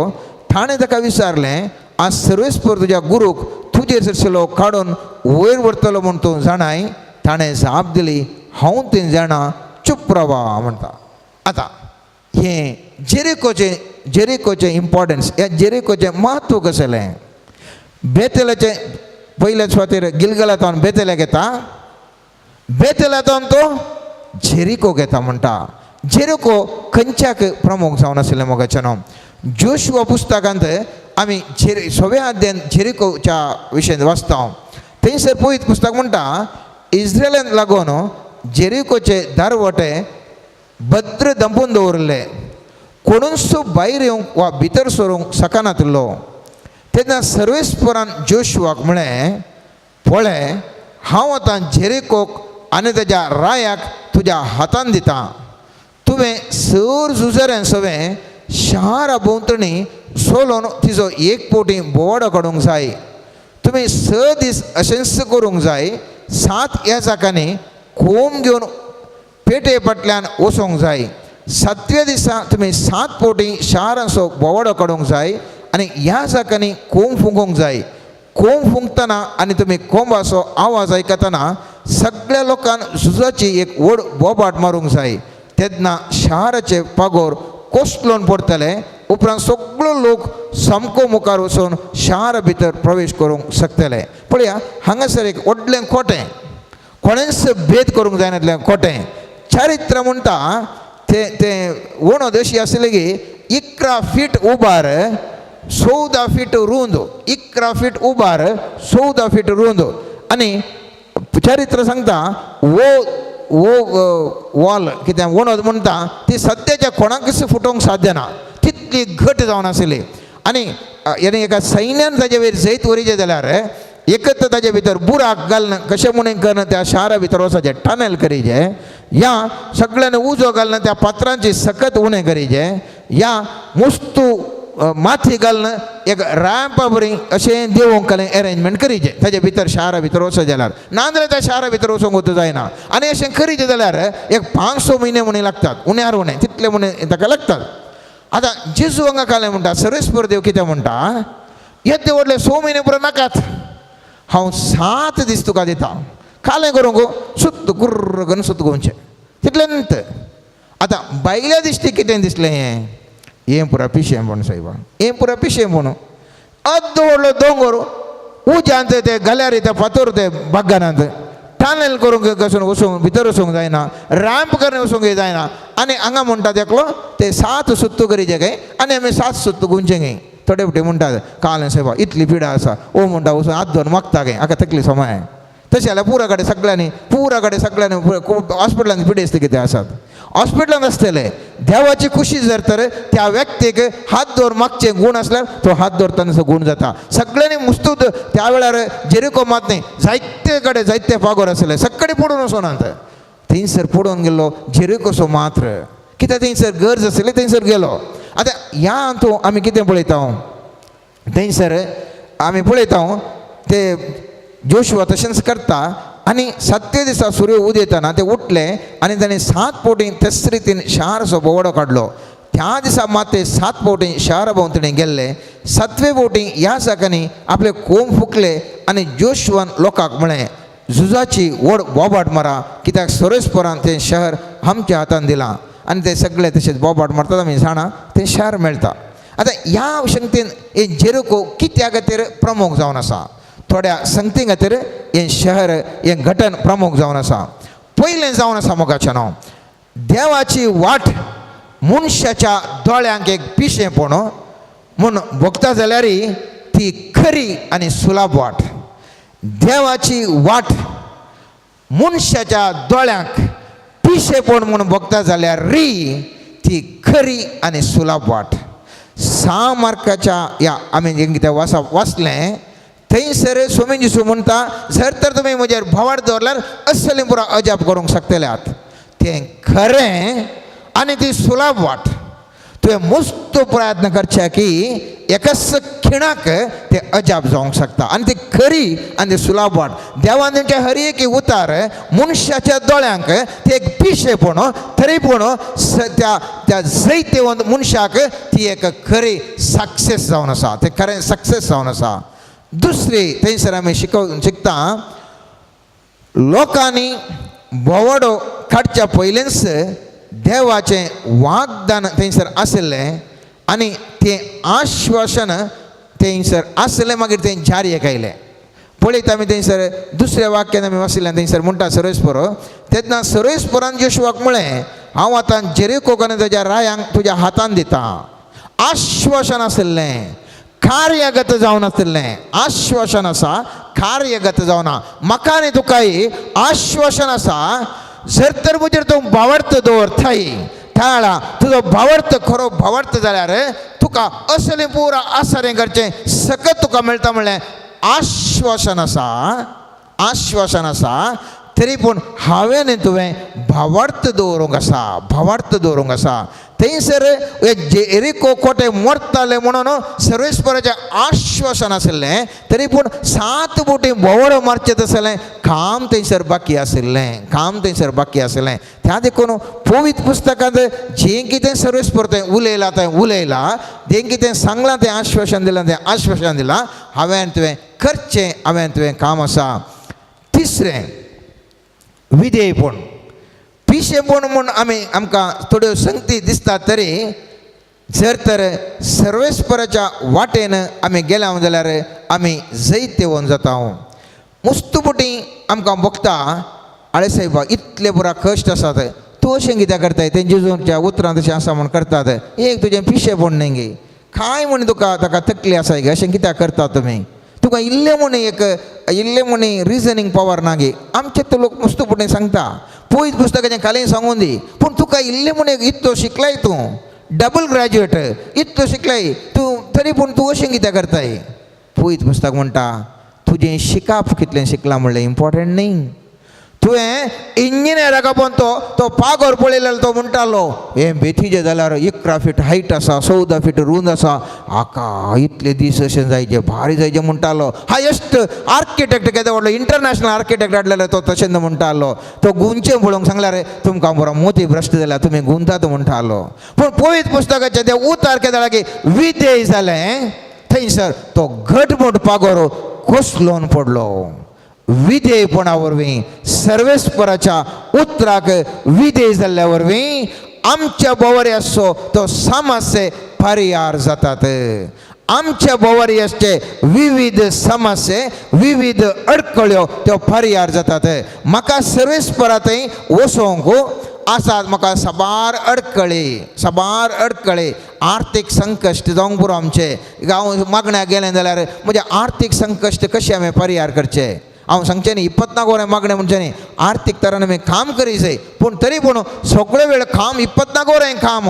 A: ताणें ताका विचारलें, आज सर्वेस्पर तुज्या गुरूक तुजेर सरसलो काडून वयर व्हरतलो म्हूण तूं जाणाय? ताणें जाप दिली, हांव तें जाणा, चूप रावा म्हणटा. आतां हें जेरिकोचें, जेरिकोचें इम्पोर्टन्स, ह्या जेरिकोचें म्हत्व कसलें? बेतेलाचें पयल्या सुवातेर गिलगलांत बेतेल्याक येता, बेतेलांत तो जेरिकोक येता म्हणटा. जेरिको खंयच्याक प्रमुख जावन आशिल्लें मोगाचें न्हू? जोशुआ पुस्तकांत आमी जेरी सव्या अध्यायान जेरिकोच्या विशयांत वाचता. थंयसर पवित्र पुस्तक म्हणटा, इस्रायलान लागून जेरिकोचे दारवटे भद्र दंपून दवरिल्ले, कोणूच भायर येवंक वा भितर सरूंक शकनातिल्लो. तेन्ना सर्वेस्परान जोशुआक म्हळें, पळय, हांव आतां जेरिकोक आनी ताज्या रायाक तुज्या हातान दितां. तुवें सर झुजाऱ्यान सवें शारा भोंवतणी सोलोवन तिजो एक पोटी बोवाडो काडूंक जाय. तुमी 6 दीस अशेंच करूंक जाय. 7 ह्या जाकांनी कोंब घेवन पेटे फाटल्यान वचोंक जाय. 7व्या दिसा तुमी 7 पोटी शारांचो बोवाडो काडूंक जाय आनी ह्या जाकांनी कोंब फुंकूंक जाय. कोंब फुंकतना आनी तुमी कोंबाचो आवाज आयकतना सगळ्या लोकांक झुजाची एक व्हड बोबाट मारूंक जाय. तेन्ना शाराचे पागोर कोसळून पडटले. उपरांत सगळो लोक सामको मुखार वचून शारा भितर प्रवेश करूंक शकतले. पळया, हांगासर एक व्हडलें कोटें, कोणेंच भेद करूंक जायनातलें कोटें. चारित्र म्हणटा तें तें वणद अशी आसली की 11 फीट उबार, 14 फीट रुंद. 11 फीट उबार, 14 फीट रुंद. आनी चरित्र सांगता, वो वो वॉल कितें वणद म्हणटा ती सद्याच्या कोणाकच फुटोवंक साध्य ना, तितली घट जावन आसली. आनी यानी एका सैन्यान ताजे वयर जैत व्हरीचें जाल्यार एकत्र ताजे भितर बुराक घालून कशें म्हणून करून त्या शारा भितर वचपाचें टनल करीचें, या सगळ्यांनी उजो घालून त्या पात्रांची सकत उणें करीचें, या मुस्तू माथी घालून एक रॅम्पा बरी अशें देवोंक कलें एरेंजमेंट करीचें ताजे भितर शारा भितर वचत जाल्यार. नाजाल्यार त्या शारा भितर वचूंक वचूं जायना. आनी अशें करीचें जाल्यार एक 5-6 म्हयने म्हणी लागतात, उण्यार उणें तितले म्हणे ताका लागतात. आतां जेजू हांगा कालें म्हणटा, सर्वेस्पर देव कितें म्हणटा, येद्दे व्हडले 6 म्हयने पुरो नाकात, हांव 7 दीस तुका दिता. कालें करूंक सुत्त गुर्र करून सुत्त गोवचें तितलें. आतां बायल्या दिश्टी कितें दिसलें, हें हें पुरा पिशें म्हण सायबा, हें पुरा पिशें म्हण. अद्द व्हडलो दोंगर उज्यांत ते गल्यार ते फातर ते बागानांत टनल करूंक कसून वचूंक भितर वचूंक जायना, रॅम्प करून वचूंक जायना. आनी हांगा म्हणटा तेकलो ते 7 सुत्तू करीचे काय आनी आमी 7 सुत्तू गुंचे काय. थोडे फावटी म्हणटात कालें सायबा इतली पिडा आसा, ओ म्हणटा वचून हात धरून मागता काय हाका तकली समय. तशें जाल्यार पुरा कडेन सगळ्यांनी, पुरा कडेन सगळ्यांनी हॉस्पिटलांत पिडेस्त कितें आसात, हॉस्पिटलांत आसतले. देवाची खुशी जर तर त्या व्यक्तीक हात दवर मागचे गूण आसल्यार तो हात दवरतना गूण जाता. सगळ्यांनी मुस्तूद त्या वेळार जेरिको मात न्ही, जायते कडेन जायते पागोर आसले, सगळे पडून वचोनात. थंयसर पडून गेल्लो जेरिकोसो मात्र, कित्याक थंयसर गरज आसली थंयसर गेलो. आतां ह्या हातूंत आमी कितें पळयता, थंयसर आमी पळयता ते जोशुआ तशेंच करता. आनी 7व्या दिसा सूर्य उदेतना ते उठले आनी ताणें 7 फावटी तेच रितीन शाराचो भोंवडो काडलो. त्या दिसा मात ते 7 फावटी शारा भोंवतणी गेल्ले. 7वे फावटी ह्या जाग्यांनी आपले कोंब फुकले आनी जोशुआन लोकांक म्हळें, झुजाची व्हड बोबाट मारा, कित्याक सर्वेस्परान तें शहर आमच्या हातान दिलां. आनी ते सगळे तशेंच बोबाट मारतात, आमी जाणा तें शहर मेळटा. आतां ह्या शक्तीन हें जेरिको कित्या खातीर प्रमुख जावन आसा, थोड्या संगती खातीर हें शहर हें घटन प्रमुख जावन आसा. पयलें जावन आसा मोगाचें नांव, देवाची वाट मनशाच्या दोळ्यांक एक पिशेंपण म्हूण भोगता जाल्यार ती खरी आनी सुलाभ वाट. देवाची वाट मनशाच्या दोळ्यांक पिशेपण म्हूण भोगता जाल्यार री ती खरी आनी सुलाभ वाट. 6 मार्काच्या ह्या आमी जें कितें वाचलें थंयसर स्वामी जेजू म्हणटा, जर तर तुमी म्हजेर भावार्थ दवरल्यार असलें पुरा अजाप करूंक शकतले आहात. तें खरें आनी ती सुलभ वाट. तुवें मस्त प्रयत्न करचे की एकाच खिणाक ते अजाप जावंक शकता आनी ती खरी आनी ती सुलभ वाट. देवान दिवचे हर एक उतार मनशाच्या दोळ्यांक ते एक पिशेपण, तरी पूण त्या त्या जैतेवंत मनशाक ती एक खरी सक्सेस जावन आसा, ते खरें सक्सेस जावन आसा. दुसरी थंयसर आमी शिकता, लोकांनी भोंवडो काडच्या पयलींच देवाचें वागदान थंयसर आशिल्लें आनी तें आश्वासन थंयसर आसलें, मागीर तें जारीक आयलें. पळयता आमी थंयसर दुसऱ्या वाक्यान आमी वाचिल्ल्यान थंयसर म्हणटा सर्वेस्पर, तेन्ना सर्वेस्परान जेशवाक म्हळें, हांव आतां जेरिकोक आनी ताज्या रायांक तुज्या हातान दितां. आश्वासन आशिल्लें, कार्यगत जावन आशिल्लें. आश्वासन आसा, कार्यगत जावना. म्हाका आनी तुकाय आश्वासन आसा, जर तर म्हजेर तूं भावार्थ दवरताय, त्या तुजो भावार्थ खरो भावार्थ जाल्यार तुका असलें पुरा आसरें करचें सकत तुका मेळटा म्हणलें आश्वासन आसा, आश्वासन आसा. तरी पूण हांवें न्ही तुवें भावार्थ दवरूंक आसा, भावार्थ दवरूंक आसा. थंयसर जेरिको कोटे मोडताले म्हणून सर्वेस्पराचें आश्वासन आशिल्लें, तरी पूण 7 बोटी भोंवडो मारचें तसलें काम थंयसर बाकी आशिल्लें, काम थंयसर बाकी आशिल्लें. त्या देखून पवित्र पुस्तकांत जें कितें सर्वेस्पर थंय उलयलां थंय उलयलां, जें कितें सांगलां तें आश्वासन दिलां तें आश्वासन दिलां, हांवें तुवें करचें, हांवें तुवें काम आसा. तिसरें विधेयपण, पिशेपण म्हूण आमी आमकां थोड्यो संगती दिसतात, तरी जर तर सर्वेस्पराच्या वाटेन आमी गेल्या जाल्यार आमी जैतेवन जाता. मुस्तुपुटी आमकां भोगता, आळे सायबा इतले पुरा कश्ट आसात, तूं अशें कित्याक करताय? तें जेजूच्या उतरां तशें आसा म्हूण करतात, एक तुजें पिशेपण न्ही गे, कांय म्हूण तुका ताका तकली आसा गे, अशें कित्याक करता तुमी? तुका इल्लें म्हूण एक इल्लें म्हूण रिजनींग पावर ना गे. आमचे तो लोक मुस्तुपुटी सांगता, पयस पुस्तकाचें खाली सांगून दी, पूण तुका इल्लें म्हूण एक इतलो शिकलाय तूं, डबल ग्रॅज्युएट इतलो शिकलाय तूं, तरी पूण तूं अशें कित्याक करताय? पयस पुस्तक म्हणटा तुजें शिकप कितलें शिकलां म्हणलें इम्पॉर्टंट न्ही. तुवें इंजिनियराक आपोवन तो पागोर पळयलेलो, तो म्हणटालो हें बेथीचें जाल्यार 11 फीट हायट आसा, 14 फीट रूंद आसा, आका इतले दीस अशें जायचे भारी जायचे म्हणटालो. हायस्ट आर्किटेक्ट केदो व्हडलो इंटरनॅशनल आर्किटेक्ट हाडलेलो तो तशें म्हणटालो. तो गुंचें पळोवंक सांगल्यार तुमकां बरो मोती भ्रश्ट जाल्यार तुमी गुंतात म्हणटालो. पूण पवित्र पुस्तकाचें तें उतार केदो की विधेय जालें, थंयसर तो घटमूट पागोर कोसलोन पडलो. विधेयपणा वरवीं सर्वेस्पराच्या उतराक विधेय जाल्ल्या वरवीं आमच्या बोवारी आसचो तो समस्ये परिहार जातात. आमच्या बोवारी आसचे विविध समस्ये विविध अडकळ्यो त्यो परिहार जातात. म्हाका सर्वेस्परा थंय वचोंक आसात, म्हाका साबार अडकळी, साबार अडकळी, आर्थीक संकश्ट जावंक पुरो आमचे. हांव मागण्याक गेलें जाल्यार म्हजें आर्थीक संकश्ट कशें हांवें परिहार करचें? हांव सांगचें न्ही 24 वरां मागणें म्हणचें न्ही, आर्थीक तरान आमी काम करी जाय, पूण तरी पूण सगळे वेळ काम 24 वरां काम,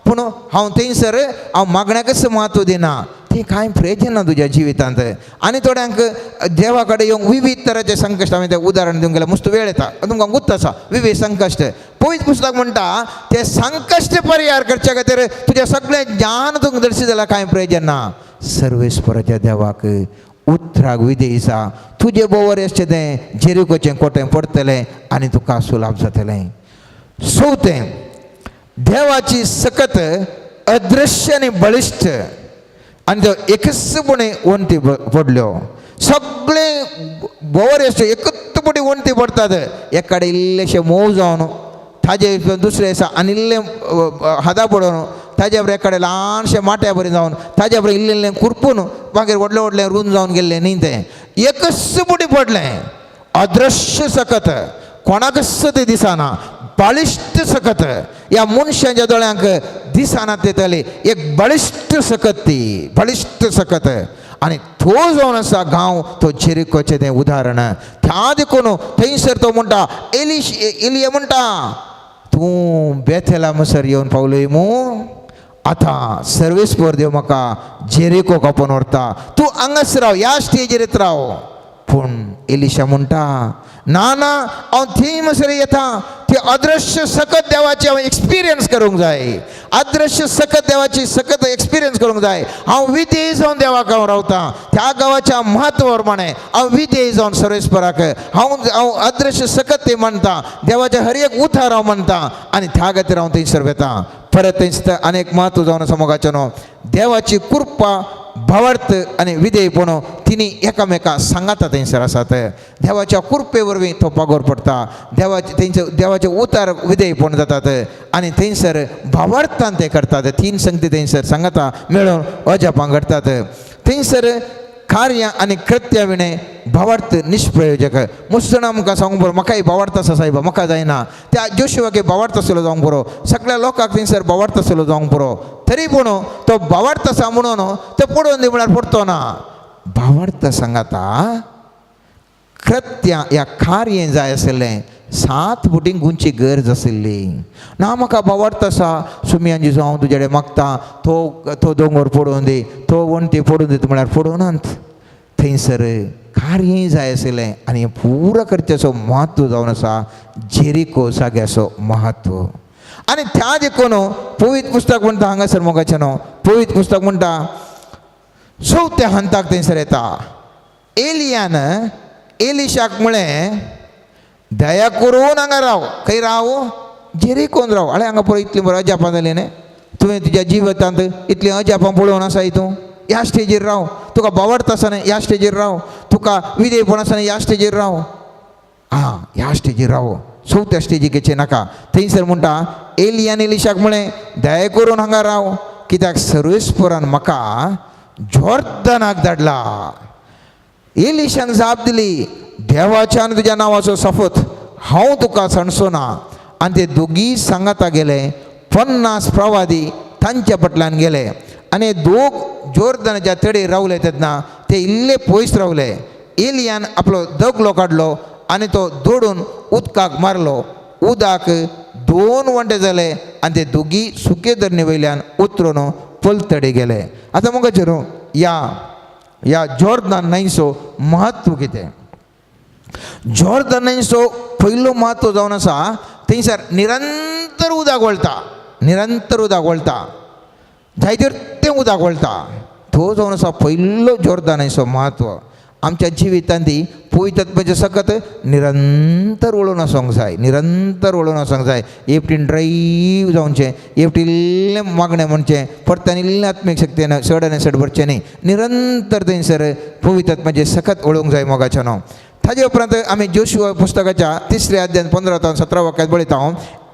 A: पूण हांव थंयसर हांव मागण्याकच म्हत्व दिना, ती कांय प्रयोजन ना तुज्या जिवितांत. आनी थोड्यांक देवा कडेन येवंक विविध तराचे संकश्ट, हांवें तें उदाहरण दिवंक गेल्यार मस्त वेळ येता, तुमकां गुत्त आसा विविध संकश्ट. पवित्र पुस्तक म्हणटा ते संकश्ट परिहार करच्या खातीर तुजें सगळें ज्ञान तुका दर्शी जाल्यार कांय प्रयोजन ना. सर्वेस्पराच्या देवाक उतराक विधेय आसा, तुजें बोवर आसचें तें जेरिकोचें कोटें पडटलें आनी तुका सुलाभ जातलें. चवथें, देवाची सकत अदृश्य आनी बळिश्ट आनी तो एकचपणी वण्टी पडल्यो, सगळे बोवर आसचे एकत्तपणी वण्टी पडटात, एक कडेन इल्लेशें मोव जावन ताजे दुसरे दिसा आनी इल्लें हादा पडून ताजे बरें एक कडेन ल्हानशें माट्या बरें जावन ताजे बरें इल्लें इल्लें कुरपून मागीर व्हडलें व्हडलें रूंद जावन गेल्लें न्ही, तें एकच पुटी पडलें. अदृश्य सकत कोणाकच तें दिसना, बळिश्ट सकत ह्या मनशाच्या दोळ्यांक दिसना तेतली एक बळिश्ट सकत, ती बळिश्ट सकत. आनी तो जावन आसा गांव तो जेरिकोचें तें उदाहरण. त्या देखून थंयसर तो म्हणटा एलिश एलिया म्हणटा तूं बेथेला म्हणसर येवन पावलोय मू, आतां सर्वेस्पर देव म्हाका जेरिको कापून व्हरता, तूं हांगाच राव, ह्या स्टेजीर राव. पूण एलिशा म्हणटा, ना ना, हांव थंय म्हणसर येता, ती अदृश्य सकत देवाची हांव एक्सपिरियन्स करूंक जाय, अदृश्य सकत देवाची सकत एक्सपिरियन्स करूंक जाय. हांव विधेय जावन देवाक हांव रावतां, त्या गांवाच्या म्हत्व प्रमाणे हांव विधेय जावन सर्वेस्पराक हांव हांव अदृश्य सकत ते मानता, देवाच्या हर एक उतार हांव मानता आनी त्या खातीर हांव थंयसर वेता. परत थंयसर अनेक म्हत्व जावन आसा मोगाचें न्हू, देवाची कृपा, भावार्थ आनी विधेयपण तिनी एकामेका सांगाता थंयसर आसात. देवाच्या कृपे वरवीं तो पागोर पडटा, देवाचे थंयसर देवाचे उतार विधेयपण जातात आनी थंयसर भावार्थान ते करतात. तीन संगती थंयसर सांगाता मेळून अजापां घडटात. थंयसर कार्य आनी कृत्या विणें भावार्थ निष्प्रयोजक. मुसलमान आमकां सांगूंक बरो, म्हाकाय भावार्थ आसा सायबा, म्हाका जायना. त्या जोशुवाक भावार्थ आसलो जावंक पुरो, सगळ्या लोकांक थंयसर भावार्थ आसलो जावंक पुरो, तरी पूण तो भावार्थ आसा म्हणून तो पडोवन दी म्हळ्यार पडतो ना. भावार्थ सांगाता कृत्या ह्या कार्य जाय आशिल्लें, 7 फुटींक उंची गरज आशिल्ली. ना म्हाका भावार्थ आसा, सुमयान जेजू हांव तुजे कडेन मागता, तो तो दोंगर पडोवन दी, तो वण्टी पडून दी म्हळ्यार पडोवनात. थंयसर कार्य जाय आशिल्लें आनी हें पुरो करचें म्हत्व जावन आसा जेरिको जाग्याचो म्हत्व. आनी त्या देखून पवित्र पुस्तक म्हणटा हांगासर मोगाचें न्हू, पवित्र पुस्तक म्हणटा चवथ्या हंताक थंयसर येता एलियान एलिशाक म्हळें, दया करून हांगा राव. खंय राव? जेरिकोन राव. आळे हांगा पळय इतलीं बरीं अजापां जालीं न्ही, तुवें तुज्या जिवितांत इतलीं अजापां पळोवन आसाय तूं, ह्या स्टेजीर राव. तुका बावडता आसतना ह्या स्टेजीर राव, तुका विधेयपण आसतना ह्या स्टेजीर राव, आं ह्या स्टेजीर राव, चवथ्या स्टेजीक घेवचें नाका. थंयसर म्हणटा एलियान एलिशाक म्हळें, दया करून हांगा राव, कित्याक सर्वेस्परान म्हाका जॉर्दनाक धाडला. एलिशान जाप दिली, देवाच्या आनी तुज्या नांवाचो शपथ, हांव तुका सांडचो ना. आनी ते दोगीय सांगाता गेले, 50 प्रवादी तांच्या फाटल्यान गेले आनी दोग जोर्दनाच्या तडेर रावले तेन्ना ते इल्ले पयस रावले. एलियान आपलो दगलो काडलो आनी तो दोडून उदकाक मारलो. उदक 2 वंटे जाले आनी ते दोगी सुके धरणे वयल्यान उतरून पलतडे गेले. आतां म्हाका चेडूं ह्या ह्या जॉर्दन न्हंयचो म्हत्व कितें? जॉर्दन न्हंयचो पयलो म्हत्व जावन आसा, थंयसर निरंतर उदक वळटा, निरंतर उदक वळटा, जायतेर तें उदक वळटा. तो जावन आसा पयलो जॉर्दन न्हंयचो म्हत्व. आमच्या जिवितांत ती पवित्र सकत निरंतर वळून आसूंक जाय, निरंतर वळून आसूंक जाय. एकटीन ड्रायव्ह जावचें, एकटी इल्लें मागणें म्हणचें, परत्यान इल्लें आत्मीक शक्तीन चड आनी चड भरचें न्ही, निरंतर थंयसर पवित्र सकत वळूंक जाय मोगाचें न्हू. ताजे उपरांत आमी जोशुआ पुस्तकाच्या 3 अध्यायान 15 तावन 17 वाक्यात पळयता,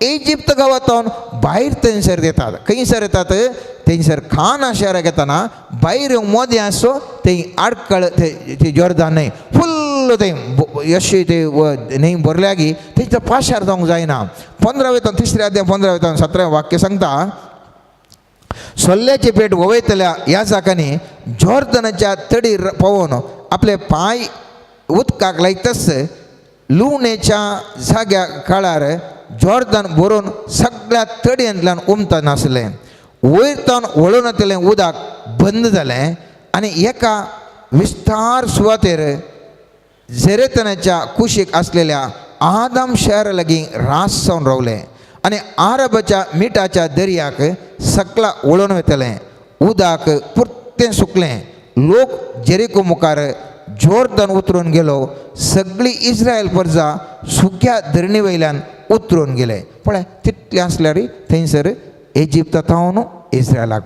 A: इजिप्त गांवांत भायर थंयसर येतात. खंयसर येतात? थंयसर खाना शहराक येताना भायर येवंक मोदें आसो थंय आडकळ ते जॉर्दान न्हंय फुल्ल थंय अशी ते न्हंय भरल्या की थंयसर पाशार जावंक जायना. 15 तावन 3 अध्याय 15 तावन 17 वाक्य सांगता, सोल्ल्याचे पेट वळयतल्या ह्या जाकांनी जॉर्दनाच्या तडीर पावोवन आपले पांय उदकाक लायतच लुवणेच्या जाग्या काळार जॉर्दन भरून सगळ्या तडयेंतल्यान उमता नासलें. वयर तावन वळून येतलें उदक बंद जालें आनी एका विस्तार सुवातेर झेरेतनाच्या कुशीक आसलेल्या आदम शहरा लागीं रास जावन रावलें आनी आरबाच्या मिठाच्या दर्याक सकला वळून वतलें उदक पुरतें सुकलें. लोक जेरिको मुखार जोर्दन उतरून गेलो, सगळी इस्रायल प्रजा सुक्या धरणी वयल्यान उतरून गेले. पळय तितलें आसल्यार थंयसर इजिप्ता थावन इस्रायलाक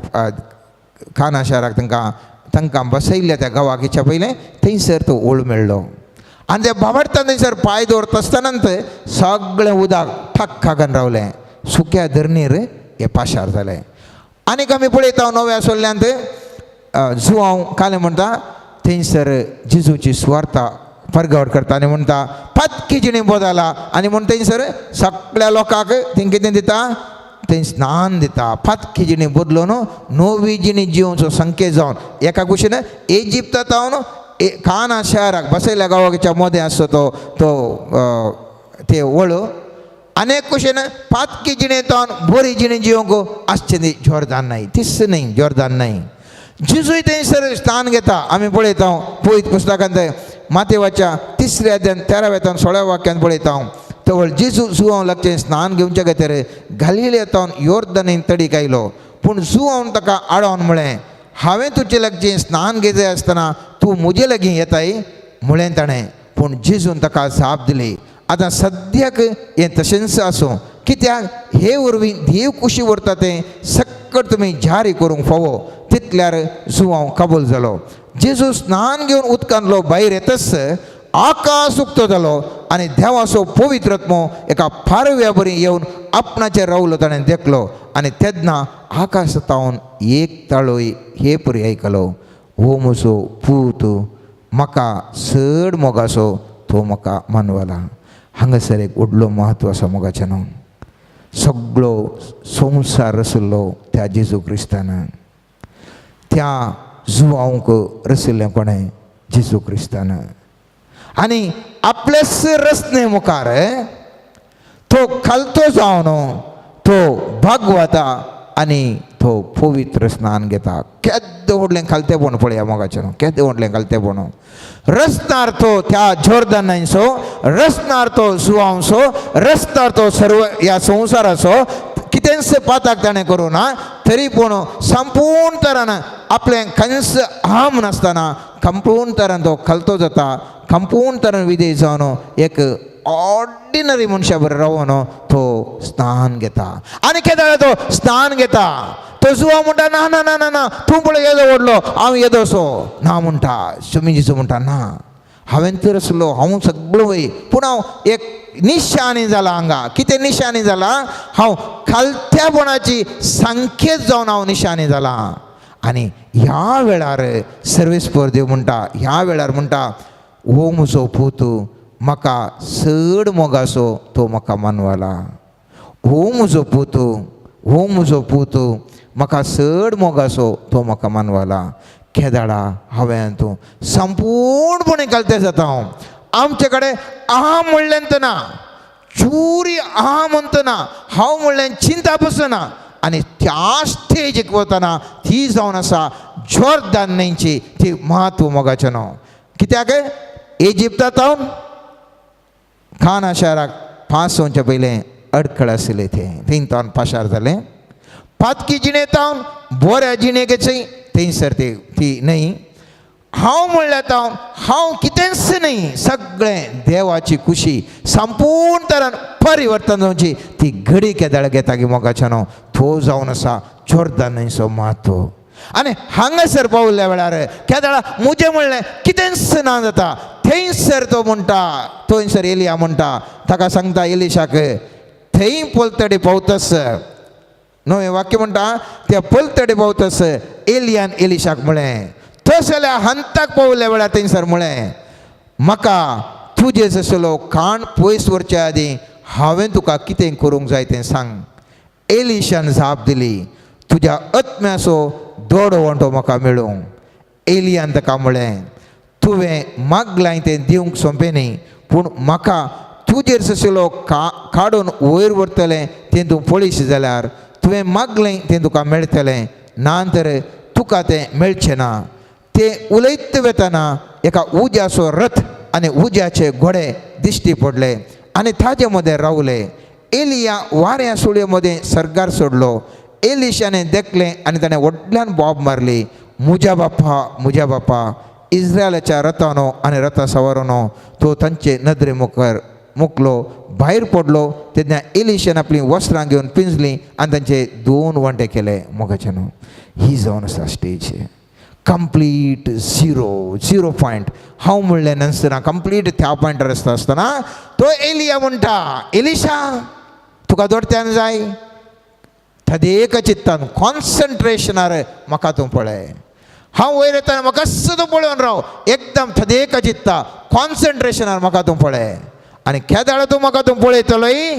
A: खाना शाराक तांकां तांकां बसयल्ल्या त्या गांवाक पयलें थंयसर तो ओळ मेळ्ळो आनी त्या बाबडतान थंयसर पांय दवरता आसतना सगळें उदक ठक खागन रावलें, सुक्या धरणीर हें पाशार जालें. आनीक आमी पळयता नव्या सोल्ल्यांत जुवांव कालें म्हणटा थंयसर जेजूची सुवार्ता परगट करता आनी म्हणटा पातकी जिणी बदला आनी म्हण थंयसर सगळ्या लोकांक थंय कितें दिता, थंय स्नान दिता. पातकी जिणी बदलून नवी जिणी जिवचो संकेत जावन एका कुशीन इजिप्ता थावन काना शहराक बसयल्या गांवाच्या मदें आसतो तो तो ते वळू आनी एक कुशीन पातकी जिणे थावन बरी जिणी जिवंक आसचें न्ही जोर्दान न्हय तीच न्हय जोर्दान न्हय. जेजूय थंयसर स्थान घेता. आमी पळयता पवित्र पुस्तकांत मातेवाच्या तिसऱ्या अध्यान 13व्या 16व्या वाक्यान पळयता हांव. तवळ जेजू जुवांव लागचें स्नान घेवच्या खातीर गालिलेतावन योर्दनीन तडीक आयलो. पूण जुवांवन ताका आडोवन म्हळें, हांवें तुजे लागचें स्नान घेतलें आसतना तूं म्हजे लागीं येताय म्हळें ताणें. पूण जेजून ताका जाप दिली, आतां सद्याक हें तशेंच आसूं, कित्याक हे वरवीं देव कुशी व्हरता तें सक्कट तुमी जारी करूंक फावो. तितल्यार जुवांव कबूल जालो. जेजू स्नान घेवन उदकांतलो भायर येतच आकाश उक्तो जालो आनी देवाचो पवित्र आत्मो एका पारव्या बरी येवन आपणाचेर रावलो ताणें देखलो. आनी तेन्ना आकाशांत एक ताळोय हे परी आयकलो, हो म्हजो पूत, म्हाका चड मोगाचो, तो म्हाका मानवला. हांगासर एक व्हडलो म्हत्व आसा मोगाचें न्हू. सगळो संवसार रशिल्लो त्या जेजू क्रिस्तान. त्या जुवांक रशिल्लें कोणें? जेजू क्रिस्तान. आनी आपलेच रचने मुखार तो खालतो जावन तो भागवता आनी तो पवित्र स्नान घेता. केद्दें व्हडलें खालतेपण पळया मोगाचें न्हू, केद्दें व्हडलें खालतेपण. रचणार तो त्या जोर्दनांचो, रचणार तो जुवांचो, रचणार तो सर्व ह्या संवसाराचो. कितेंच पाताक ताणें करूं ना, तरी पूण संपूर्ण तरान आपलें खंयच आम नासतना संपूर्ण तरान तो खालतो जाता. संपूर्ण तरान विधेय जावन एक ऑर्डिनरी मनशा बरोबर रावन तो स्नान घेता. आनी केदाळा तो स्नान घेता, तो जुवा म्हणटा, ना ना ना ना ना, तूं पळय येदो व्हडलो, हांव येदोसो ना म्हणटा. सुमी जेजू म्हणटा, ना, हांवें तर आसलो, हांव सगळो वय, पूण हांव एक निशाणी जाला हांगा. कितें निशाणी जाला? हांव खालत्यापणाची संकेत जावन हांव निशाणी जाला. आनी ह्या वेळार सर्वेस्पर देव म्हणटा, ह्या वेळार म्हणटा, हो म्हजो पूत, म्हाका चड मोगाचो, तो म्हाका मानवला. हो म्हजो पूत, हो म्हजो पूत, म्हाका चड मोगाचो, तो म्हाका मानवला. केदाळा हांवें तूं संपूर्णपणे घालते जाता. हांव आमचे कडेन आहा म्हणलें ना, चुरी आहा म्हणतना हांव म्हणलें चिंता बसना. आनी त्या स्टेजीक वतना ती जावन आसा जोर्दान न्हंयची ती म्हत्व मोगाचें न्हू. कित्याक इजिप्तांत खाना शाराक पास जावच्या पयलें अडखळ आशिल्लें तें, थंय तावन पाशार जालें. पातकी जिणेतावन बऱ्या जिणेकच थंयसर ती ती न्हय. हांव म्हणल्यार हांव हांव कितेंच न्हय, सगळें देवाची खुशी संपूर्ण तरान परिवर्तन जावची ती घडी केदाळ घेता की मोगाच्या न्हू. तो जावन आसा जोर्दान न्हंयचो म्हत्व. आनी हांगासर पावल्या वेळार केदाळा म्हजें म्हणलें कितेंच ना जाता. थंयसर तो म्हणटा, थंयसर एलिया म्हणटा, ताका सांगता एलिशाक, थंय पलतडी पावतस न्हय वाक्य म्हणटा, त्या पलतडी पावतस एलियान एलिशाक म्हळें, तस जाल्यार हंताक पावल्या वेळार थंयसर म्हळें, म्हाका तुजे आसलो काण पयस व्हरचे आदीं हांवें तुका कितें करूंक जाय तें सांग. एलिशान जाप दिली, तुज्या आत्म्याचो दोडो वांटो म्हाका मेळूं. एलियान ताका म्हळें, तुवें मागलां तें दिवंक सोंपें न्ही, पूण म्हाका तुजेर आशिल्लो काडून वयर व्हरतलें तें तूं पळयशी जाल्यार तुवें मागलें तें तुका मेळटलें, ना तर तुका तें मेळचें ना. ते उलयत वतना एका उज्याचो रथ आनी उज्याचे घोडे दिश्टी पडले आनी ताजे मदें रावले. एलिया वाऱ्या सुळये मदें सर्गार सोडलो. एलिशाने देखलें आनी ताणें व्हडल्यान बोब मारली, म्हज्या बापा, म्हज्या बापा, इस्रायलाच्या रथानो आनी रथा सवारानो. तो तांचे नदरे मुखार मुकलो भायर पडलो. तेन्ना एलिशान आपलीं वस्त्रां घेवन पिंजलीं आनी तांचे दोन वांटे केले. मोगाचे न्हू, ही जावन आसा stage complete zero zero point. हांव म्हणलें नासतना कंप्लीट त्या पॉयंटार आसता आसतना तो एलिया म्हणटा, एलिशा तुका दोडत्यान जाय, तदेक चित्तान कॉन्सन्ट्रेशनार म्हाका तूं पळय. हांव वयर येतना म्हाका तूं पळोवन राव, एकदम तदेक चित्ता कॉन्सन्ट्रेशनार म्हाका तूं पळय. आनी केदाळा तूं म्हाका तूं पळयतलोय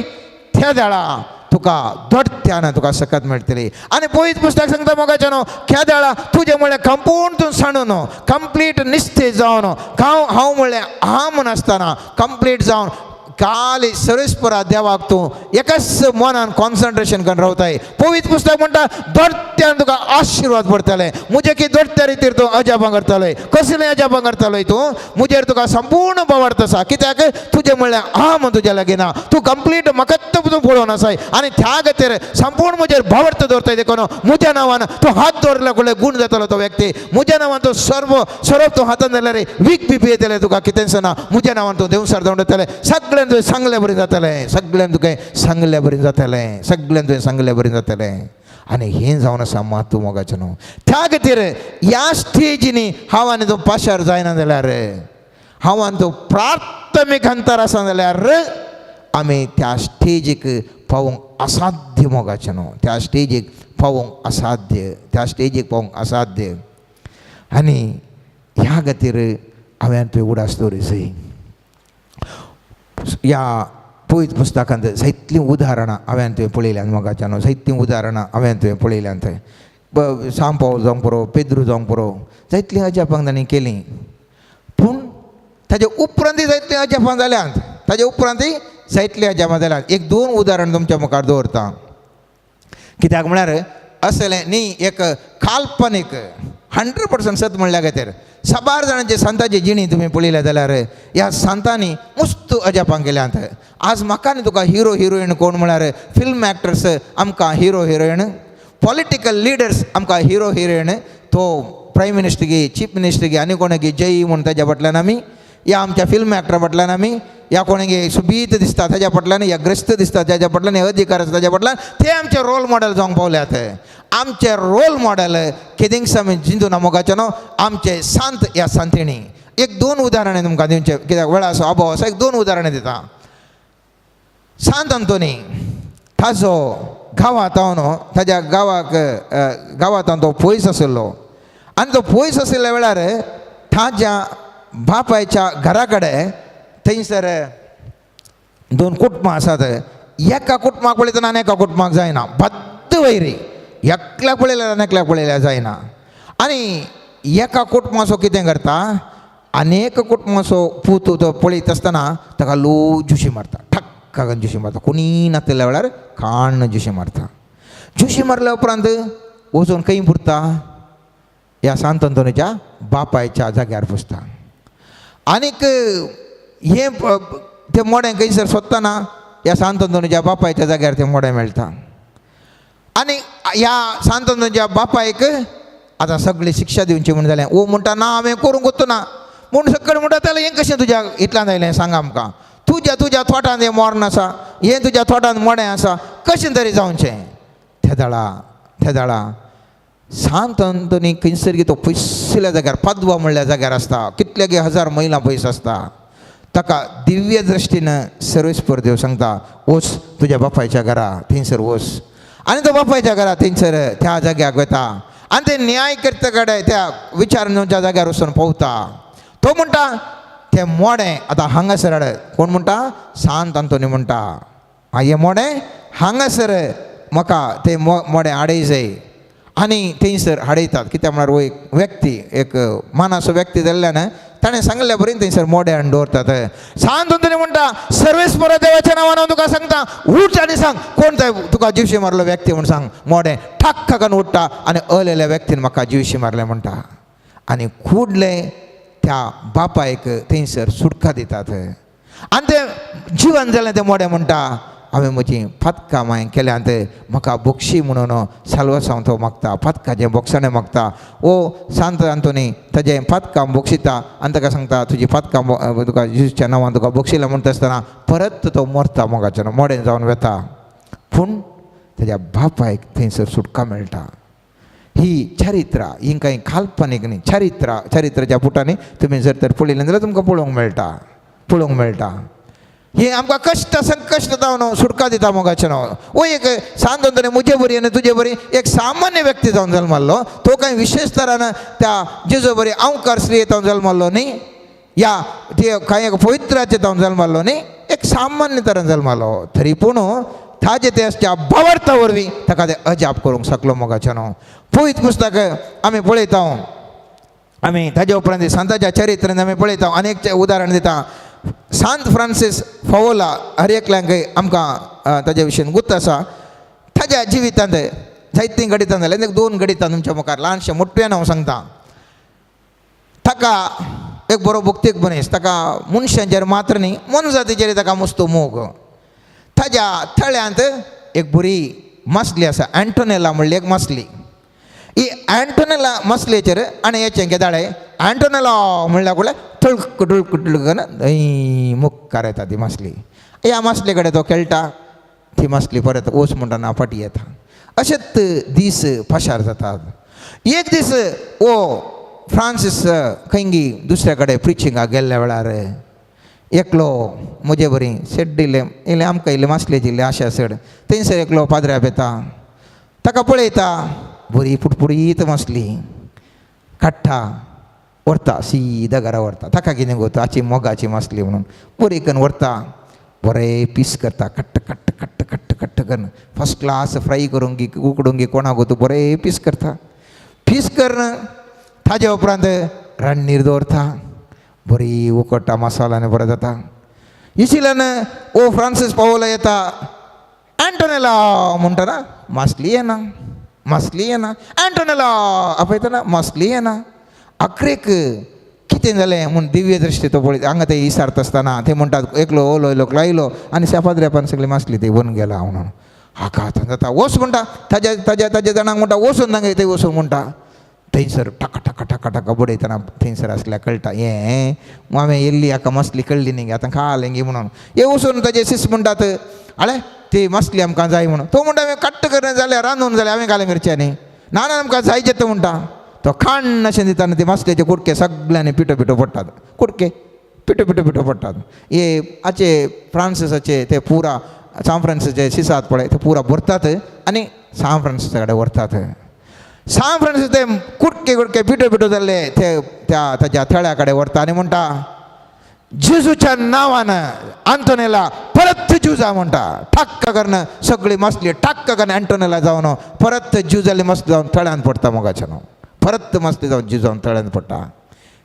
A: त्या वेळा तुका दोडत्यान तुका सकत मेळटली. आनी पयत पुस्तक सांगता मोगाचें न्हू, केदाळा तुजें म्हणलें कंपूर्ण तूं सांडून कंप्लीट निस्तेज जावन हांव हांव म्हणलें हांव म्हण आसतना कंप्लीट जावन काली सर्वेस्परा देवाक तूं एकाच मनान कॉन्सन्ट्रेशन करून रावताय. पवित्र पुस्तक म्हणटा दोडत्यान तुका आशिर्वाद पडटले. म्हजे की दोडत्या रितीर तूं अजापां करतालोय. कसलें अजापां करतालोय तूं? म्हजेर तुका संपूर्ण भावार्थ आसा. कित्याक तुजें म्हणल्यार हांव म्हण तुज्या लागीं ना, तूं कंप्लीट म्हाकाच तूं पळोवन आसाय आनी त्या खातीर संपूर्ण म्हजेर भावार्थ दवरताय. देखून म्हज्या नांवान तूं हात दवरल्या कडले गूण जातलो तो व्यक्ती. म्हज्या नांवान तूं सर्व सर्व तूं हातान जाल्यार वीक बी पियेतले, तुका कितेंच ना. म्हज्या नांवान तूं देवसार जावन वतलें, सगळ्यान तुवें सांगले बरें जातलें, सगळ्यान तुका सांगले बरें जातलें, सगळ्यान तुवें सांगले बरें जातलें. आनी हें जावन आसा मातू मोगाचें न्हू. त्या खातीर ह्या स्टेजीनी हांव आनी तूं पाशार जायना जाल्यार, हांव आनी तूं प्राथमीक हंतार आसा जाल्यार आमी त्या स्टेजीक पावोवंक असाध्य मोगाचें न्हू. त्या स्टेजीक पावोवंक असाध्य, त्या स्टेजीक पावोवंक असाध्य. आनी ह्या खातीर हांवें तुवें उडास दवरी जाय. ह्या पवित्र पुस्तकांत जायतलीं उदाहरणां हांवें तुवें पळयल्यांत मोगाच्या न्हू. जायतीं उदाहरणां हांवें तुवें पळयल्यांत. सांपाव जावंक पुरो, पेद्रू जावंक पुरो, जायतलीं अजापां तांणी केलीं. पूण ताजे उपरांतय जायतलीं अजापां जाल्यांत, ताजे उपरांतय जायतलीं अजापां जाल्यांत. एक दोन उदाहरण तुमच्या मुखार दवरता. कित्याक म्हळ्यार असलें न्ही एक काल्पनीक 100% सत म्हणल्या खातीर साबार जाणांचे संताची जिणी तुमी पळयल्या जाल्यार ह्या संतांनी मस्त अजापां केल्यांत. आज म्हाका न्ही तुका हिरो हिरोईन कोण म्हळ्यार फिल्म एक्टर्स आमकां हिरो हिरोईन, पॉलिटिकल लिडर्स आमकां हिरो हिरोईन. तो प्रायम मिनिस्टर गी, चीफ मिनिस्टर गी, आनी कोणाकी जय म्हूण ताज्या फाटल्यान आमी, या आमच्या फिल्म एक्टरा फाटल्यान आमी, या कोणागे सुबीत दिसता ताज्या फाटल्यान, या ग्रस्त दिसता ताज्या फाटल्यान, हे अधिकार आसा ताज्या फाटल्यान, ते आमचे रोल मॉडेल जावंक पावल्यात. आमचे रोल मॉडेल केदिंग्स आमी जिंदू मोगाचे न्हू, आमचे सांत ह्या सांतिणी. एक दोन उदाहरणां तुमकां दिवचें, कित्याक वेळाचो अभाव आसा. एक दोन उदाहरणां दिता. सांत अंतोनी ताजो गांवांत न्हू, ताज्या गांवाक गांवांत तो पयस आशिल्लो आनी तो पयस आशिल्ल्या वेळार ताज्या बापायच्या घरा कडेन थंयसर दोन कुटुंबां आसात. एका कुटुंबाक पळयतना आनी एका कुटुंबाक जायना, बद्द वैरी. एकल्याक पळयल्यार आनी एकल्याक पळयल्यार जायना. आनी एका कुटुंबाचो कितें करता, आनी एका कुटुंबाचो पूत तो पळयत आसतना ताका लो जुशी मारता, ठक्क करून जुशी मारता. कोणी नातिल्ल्या वेळार काण्ण जुशी मारता. जुशी मारल्या उपरांत वचून खंय पुरता, ह्या सांत अंतोनीच्या बापायच्या जाग्यार पुसता. आनीक हें तें मोडें खंयसर सोदतना ह्या सांत अंतोनीच्या बापायच्या जाग्यार तें मोडें मेळटा. आनी ह्या सांत अंतोनीच्या बापायक आतां सगळी शिक्षा दिवची म्हूण जालें. ओ म्हणटा ना हांवें करूंक ना म्हूण सगळें म्हणटा. जाल्यार हें कशें तुज्या इतल्यान आयलें सांग आमकां, तुज्या तुज्या थोटांत हें मोर्ण आसा, हें तुज्या थोटांत मोडें आसा, कशें तरी जावचें. तेदाळा सांत अंतोनी खंयसर तो पयसुल्ल्या जाग्यार पादवा म्हणल्या जाग्यार आसता, कितले हजार मैलां पयस आसता. ताका दिव्य दृश्टीन सर्वेस्पर देव सांगता, वच तुज्या बापायच्या घरा, थंयसर वच. आनी तो बापायच्या घरा थंयसर त्या जाग्याक वता आनी ते न्याय करता कडेन त्या विचारच्या जाग्यार वचून पावता. तो म्हणटा तें मोडें आतां हांगासर हाड. कोण म्हणटा? सांत अंतोनी म्हणटा, आं हें मोडें हांगासर म्हाका तें मोडें हाडय जाय. आनी थंयसर हाडयतात. कित्याक म्हळ्यार हो एक व्यक्ती, एक मानाचो व्यक्ती जाल्ल्यान ताणें सांगल्या बरें थंयसर मोडें हाडून दवरतात. सांत अंतोनी म्हणटा, सर्वेस्पर देवाच्या नांवान हांव तुका सांगता, उठ आनी सांग कोण ते तुका जिवशी मारलो व्यक्ती म्हूण सांग. मोडें ठाक करून उठ्ठा आनी अलेल्या व्यक्तीन म्हाका जिवशी मारलें म्हणटा. आनी कुडलें त्या बापायक थंयसर सुटका दितात. आनी तें जिवन जालें तें मोडें म्हणटा, हांवें म्हजीं पातकां हांवें केल्यांत, म्हाका बोक्षी म्हणून साल्वासांव तो मागता, पातकाचें बोक्षाणें मागता. ओ सांत अंतोनी ताजें पातकां बोक्षिता आनी ताका सांगता, तुजी पातकां तुका जेजूच्या नांवान तुका बोक्षिला म्हणटा आसतना परत तो मरता मोगाच्यान, मोडें जावन वता. पूण ताज्या बापायक थंयसर सुटका मेळटा. ही चरित्रा ही कांय काल्पनीक न्ही, चरित्रा चरित्राच्या पुटांनी तुमी जर तर पळयलें जाल्यार तुमकां पळोवंक मेळटा, पळोवंक मेळटा. हे आमकां कश्ट संकश्ट जावन सुटका दिता मोगाचें नांव. ओ एक सांत अंतोनी म्हजे बरी आनी तुजे बरी एक सामान्य व्यक्ती जावन जल्माल्लो, तो कांय विशेश तरान त्या जेजू बरी अंकार स्त्री जावन जल्माल्लो न्ही, या ते कांय एक पवित्राचे जावन जल्माल्लो न्ही, एक सामान्य तरान जल्मालो. तरी पूण ताजे ते त्या भावार्था वरवीं ताका ते अजाप करूंक शकलो मोगाचें न्हू. पवित्र पुस्तक आमी पळयता, आमी ताजे उपरांत संताच्या चरित्रांत आमी पळयता, अनेक उदाहरण दिता. सांत फ्रांसीस फावोला हर एकल्यांक आमकां ताज्या विशयन गुत्त आसा. ताज्या जिवितांत जायतीं घडितां जालें. एक दोन घडितां तुमच्या मुखार ल्हानशें मोठ्यान हांव सांगता. ताका एक बरो भक्तीक मनीस, ताका मनशांचेर मात्र न्ही मोनजातीचेर ताका मस्तो मोग. ताज्या तळ्यांत एक बरी मासली आसा, एंटोनेला म्हणली एक मासली. ही एंटोनेला मासलेचेर आनी हेचें केदाळे एंटोनेला म्हणल्यार कुडले टळक टळक टळक थंय मुखार येता ती मासली. ह्या मासले कडेन तो खेळटा, ती मासली परत वच म्हणटना फाटी येता. अशेंच दीस पाशार जातात. एक दीस ओ फ्रांसीस खंयगी दुसऱ्या कडेन प्रिचिंगाक गेल्ल्या वेळार एकलो म्हजे बरी शेड्ड इल्लें इल्लें आमकां इल्लें मासलेची इल्लें आशा चड थंयसर एकलो पाद्र्याप येता, ताका पळयता, बरी पुटपुडीत मासली काडटा व्हरता सीधा घरा व्हरता. ताका कितें गो हाची मोगाची मासली म्हणून बरी करून व्हरता, बरें पीस करता, कट्ट कट्ट कट्ट कट्ट कट्ट करून फर्स्ट क्लास फ्राय करूंक गी उकडूंक गी कोणाक गो तूं बरें पीस करता. पीस करून ताजे उपरांत रान्नीर दवरता, बरी उकडटा मसाल्यान बरें जाता. इशिल्यान ओ फ्रांसीस पावोला येता, एंटोनेला म्हणटना मासली येना, मासली येना, एंटोनेला आपयतना मासली येना. अखरेक कितें जालें म्हूण दिव्य दृश्टी तो पळयता. हांगा ते इसारता आसतना ते म्हणटात एकलो ओलो लोक लायलो आनी पाद्र्यापान सगळी मासली ती व्हरून गेला म्हणून. हाका आतां जाता वच म्हणटा, ताज्या ताज्या ताज्या जाणांक म्हणटा वचून तांगे थंय वचून म्हणटा. थंयसर टका टका टका टका बडयतना थंयसर आसल्यार कळटा हें हांवें येल्ली हाका मासली कळ्ळी न्ही आतां खालें गी म्हणून. हे वचून ताजे शिस म्हणटात आळे ती मासली आमकां जाय म्हणून. तो म्हणटा हांवें कट्ट करून जाल्यार रांदून जाल्यार हांवें घालें मिरच्यांनी ना ना आमकां जायचें तो म्हणटा. तो खाण अशें दिता ती मासलेचे कुडके सगळ्यांनी पिठो पिठो पडटात, कुडके पिठो पिठो पिठो पडटात. हे हाचे फ्रांसीसाचे ते पुरा सांत फ्रांसीसाचे शिसात पळय ते पुरा भरतात आनी सांत फ्रांसीसा कडेन व्हरतात. सांत फ्रांसीस ते कुडके कुडके पिठो पिठो जाल्ले ते त्या ताज्या थळ्या कडेन व्हरता आनी म्हणटा जेजूच्या नांवान आंतोनेला परत ज्युजा म्हणटा. ठाक्क करून सगळी मासली ठाक्क करून एंटोनेला जावन परत ज्यू जाल्ली मसली जावन तळ्यांत पडटा. मोगाच्यान परत मसली जावन ज्यू जावन तळ्यांत पडटा.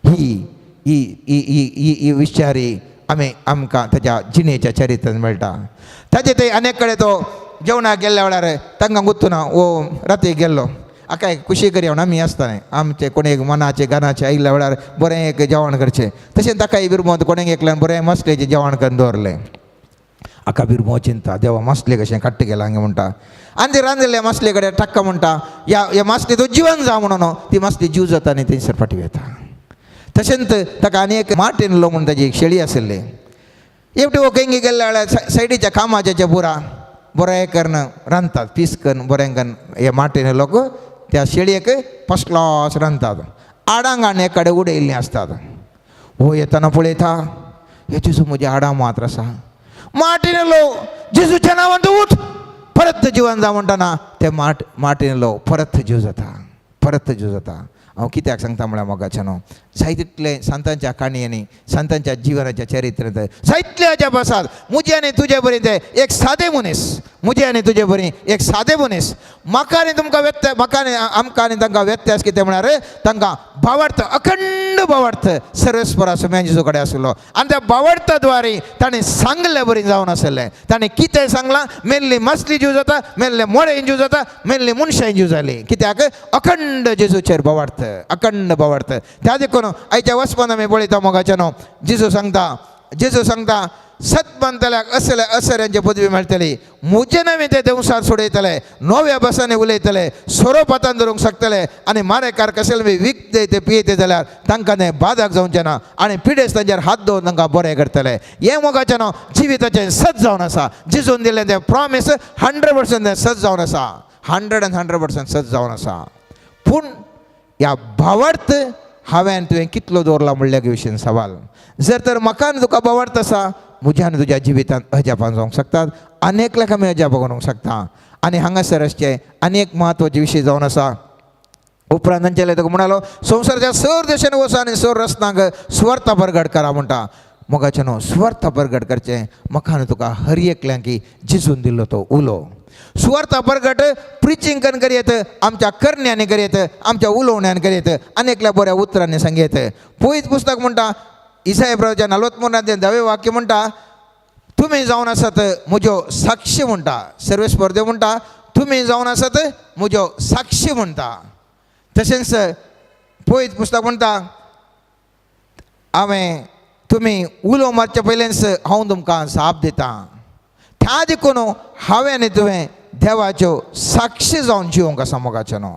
A: ही ही ही ही ही विचारी आमी आमकां ताज्या जिणेच्या चरित्रान मेळटा. ताजे ते अनेक कडेन तो जेवणाक गेल्ल्या वेळार तांकां गुत्तू ना ओ राती गेल्लो आका एक खुशी करी म्हणून आमी आसताले आमचे कोणेक मनाचे गानाचे आयिल्ल्या वेळार बरें एक जेवण करचें. तशें ताकाय बिरमोत कोणेक एकल्यान बरें मसलेचें जेवण करून दवरलें. आका बिरमो चिंता देवा मसले कशें काडट गेला हांगा म्हणटा. आनी ते रांदिल्ले मसले कडेन टाक्का म्हणटा ह्या ह्या मासली तो जिवन जा म्हणून ती मासली जीव जाता आनी थंयसर फाटी वता. तशेंच ताका आनी एक मार्टीन लो म्हूण ताजी एक शेळी आशिल्ली. एकटी हो खंय गेल्ल्या वेळार सायडीच्या कामाच्या पुरा बरें करून रांदतात पीस करून बरें करून हे मार्टीन लोक त्या शेळयेक फर्स्ट क्लास रांदतात. आडांग एक कडेन उडयल्लीं आसतात. हो येतना पळयता हे जेजू म्हजी आडां मात्र आसा. मार्टीन लो जेजूच्या नांवान तूं उठ परत जिवन जा म्हणटना ते मार्टीन लो परत जीव जाता, परत जीव जाता. हांव कित्याक सांगता म्हळ्यार मोगाच्यान न्हू जाय तितलें संतांच्या काणयांनी संतांच्या जिवनाच्या चरित्रांत जायतले अजाप आसात. म्हजे आनी तुजे बरी ते एक सादे मनीस, म्हजे आनी तुजे बरी एक सादे मनीस. म्हाका आनी तुमकां व्यत्यास, म्हाका आनी आमकां आनी तांकां व्यत्यास कितें म्हळ्यार तांकां भावार्थ अखंड भावार्थ सर्वेस्परा सुम्या जेजू कडेन आशिल्लो आनी त्या भावार्थाद्वारे ताणें सांगले बरी जावन आशिल्लें. ताणें कितें सांगलां मेल्ली मासली जीव जाता, मेल्ले मोडे जीव जाता, मेल्ली मनशां जीव जाली. कित्याक अखंड जेजूचेर भावार्थ, अखंड भावार्थ. त्या देखून आयच्या वचपान आमी पळयता मोगाच्या न्हू जेजू सांगता, जेजू सांगता सत म्हणटल्याक असले असऱ्यांची पदवी मेळटली. म्हजे नवे ते देवसार सोडयतले, नव्या भासांनी उलयतले, सोरोप हातान धरूंक शकतले आनी मारेकार कसले विकते ते पियेते जाल्यार तांकां तें बादक जावचें ना आनी पिडेस्त तांचेर हात दवरून तांकां बरें करतले. हें मोगाचें न्हू जिविताचें सत जावन आसा. जेजून दिल्लें तें प्रॉमीस 100% तें सत जावन आसा, 100 and 100% सत जावन आसा. पूण ह्या भावार्थ हांवें तुवें कितलो दवरला म्हणल्या विशयन सवाल. जर तर म्हाका आनी तुका भावार्थ आसा म्हज्या आनी तुज्या जिवितांत अजापां जावंक शकतात, अनेक आमी अजापां करूंक शकता. आनी हांगासर आसचे आनी एक म्हत्वाचे विशय जावन आसा. उपरांत तांचे तुका म्हणालो संवसाराच्या सर देशान वचा आनी सर रचनांक सुवार्थ परगट करा म्हणटा. मोगाचें न्हू सुवार्थ परगट करचें म्हाका आनी तुका हर एकल्यांकी जिजून दिल्लो तो उलो. सुवार्थ परगट प्रिचींग करून करयत, आमच्या करण्यांनी करयत, आमच्या उलोवण्यान करयत, आनी एकल्या बऱ्या उतरांनी सांगयत. पयत पुस्तक म्हणटा इसाय प्रभूच्या 43 धवे वाक्य म्हणटा, तुमी जावन आसात म्हज्यो साक्षी म्हणटा. सर्वेस्पर देव म्हणटा, तुमी जावन आसात म्हज्यो साक्षी म्हणटा. तशेंच पयत पुस्तक म्हणटा, हांवें तुमी उलो मारचे पयलेंच हांव तुमकां जाप दितां. त्या देखून हांवें आनी तुवें देवाच्यो साक्षी जावन जिवंक आसा मोगाचें न्हू.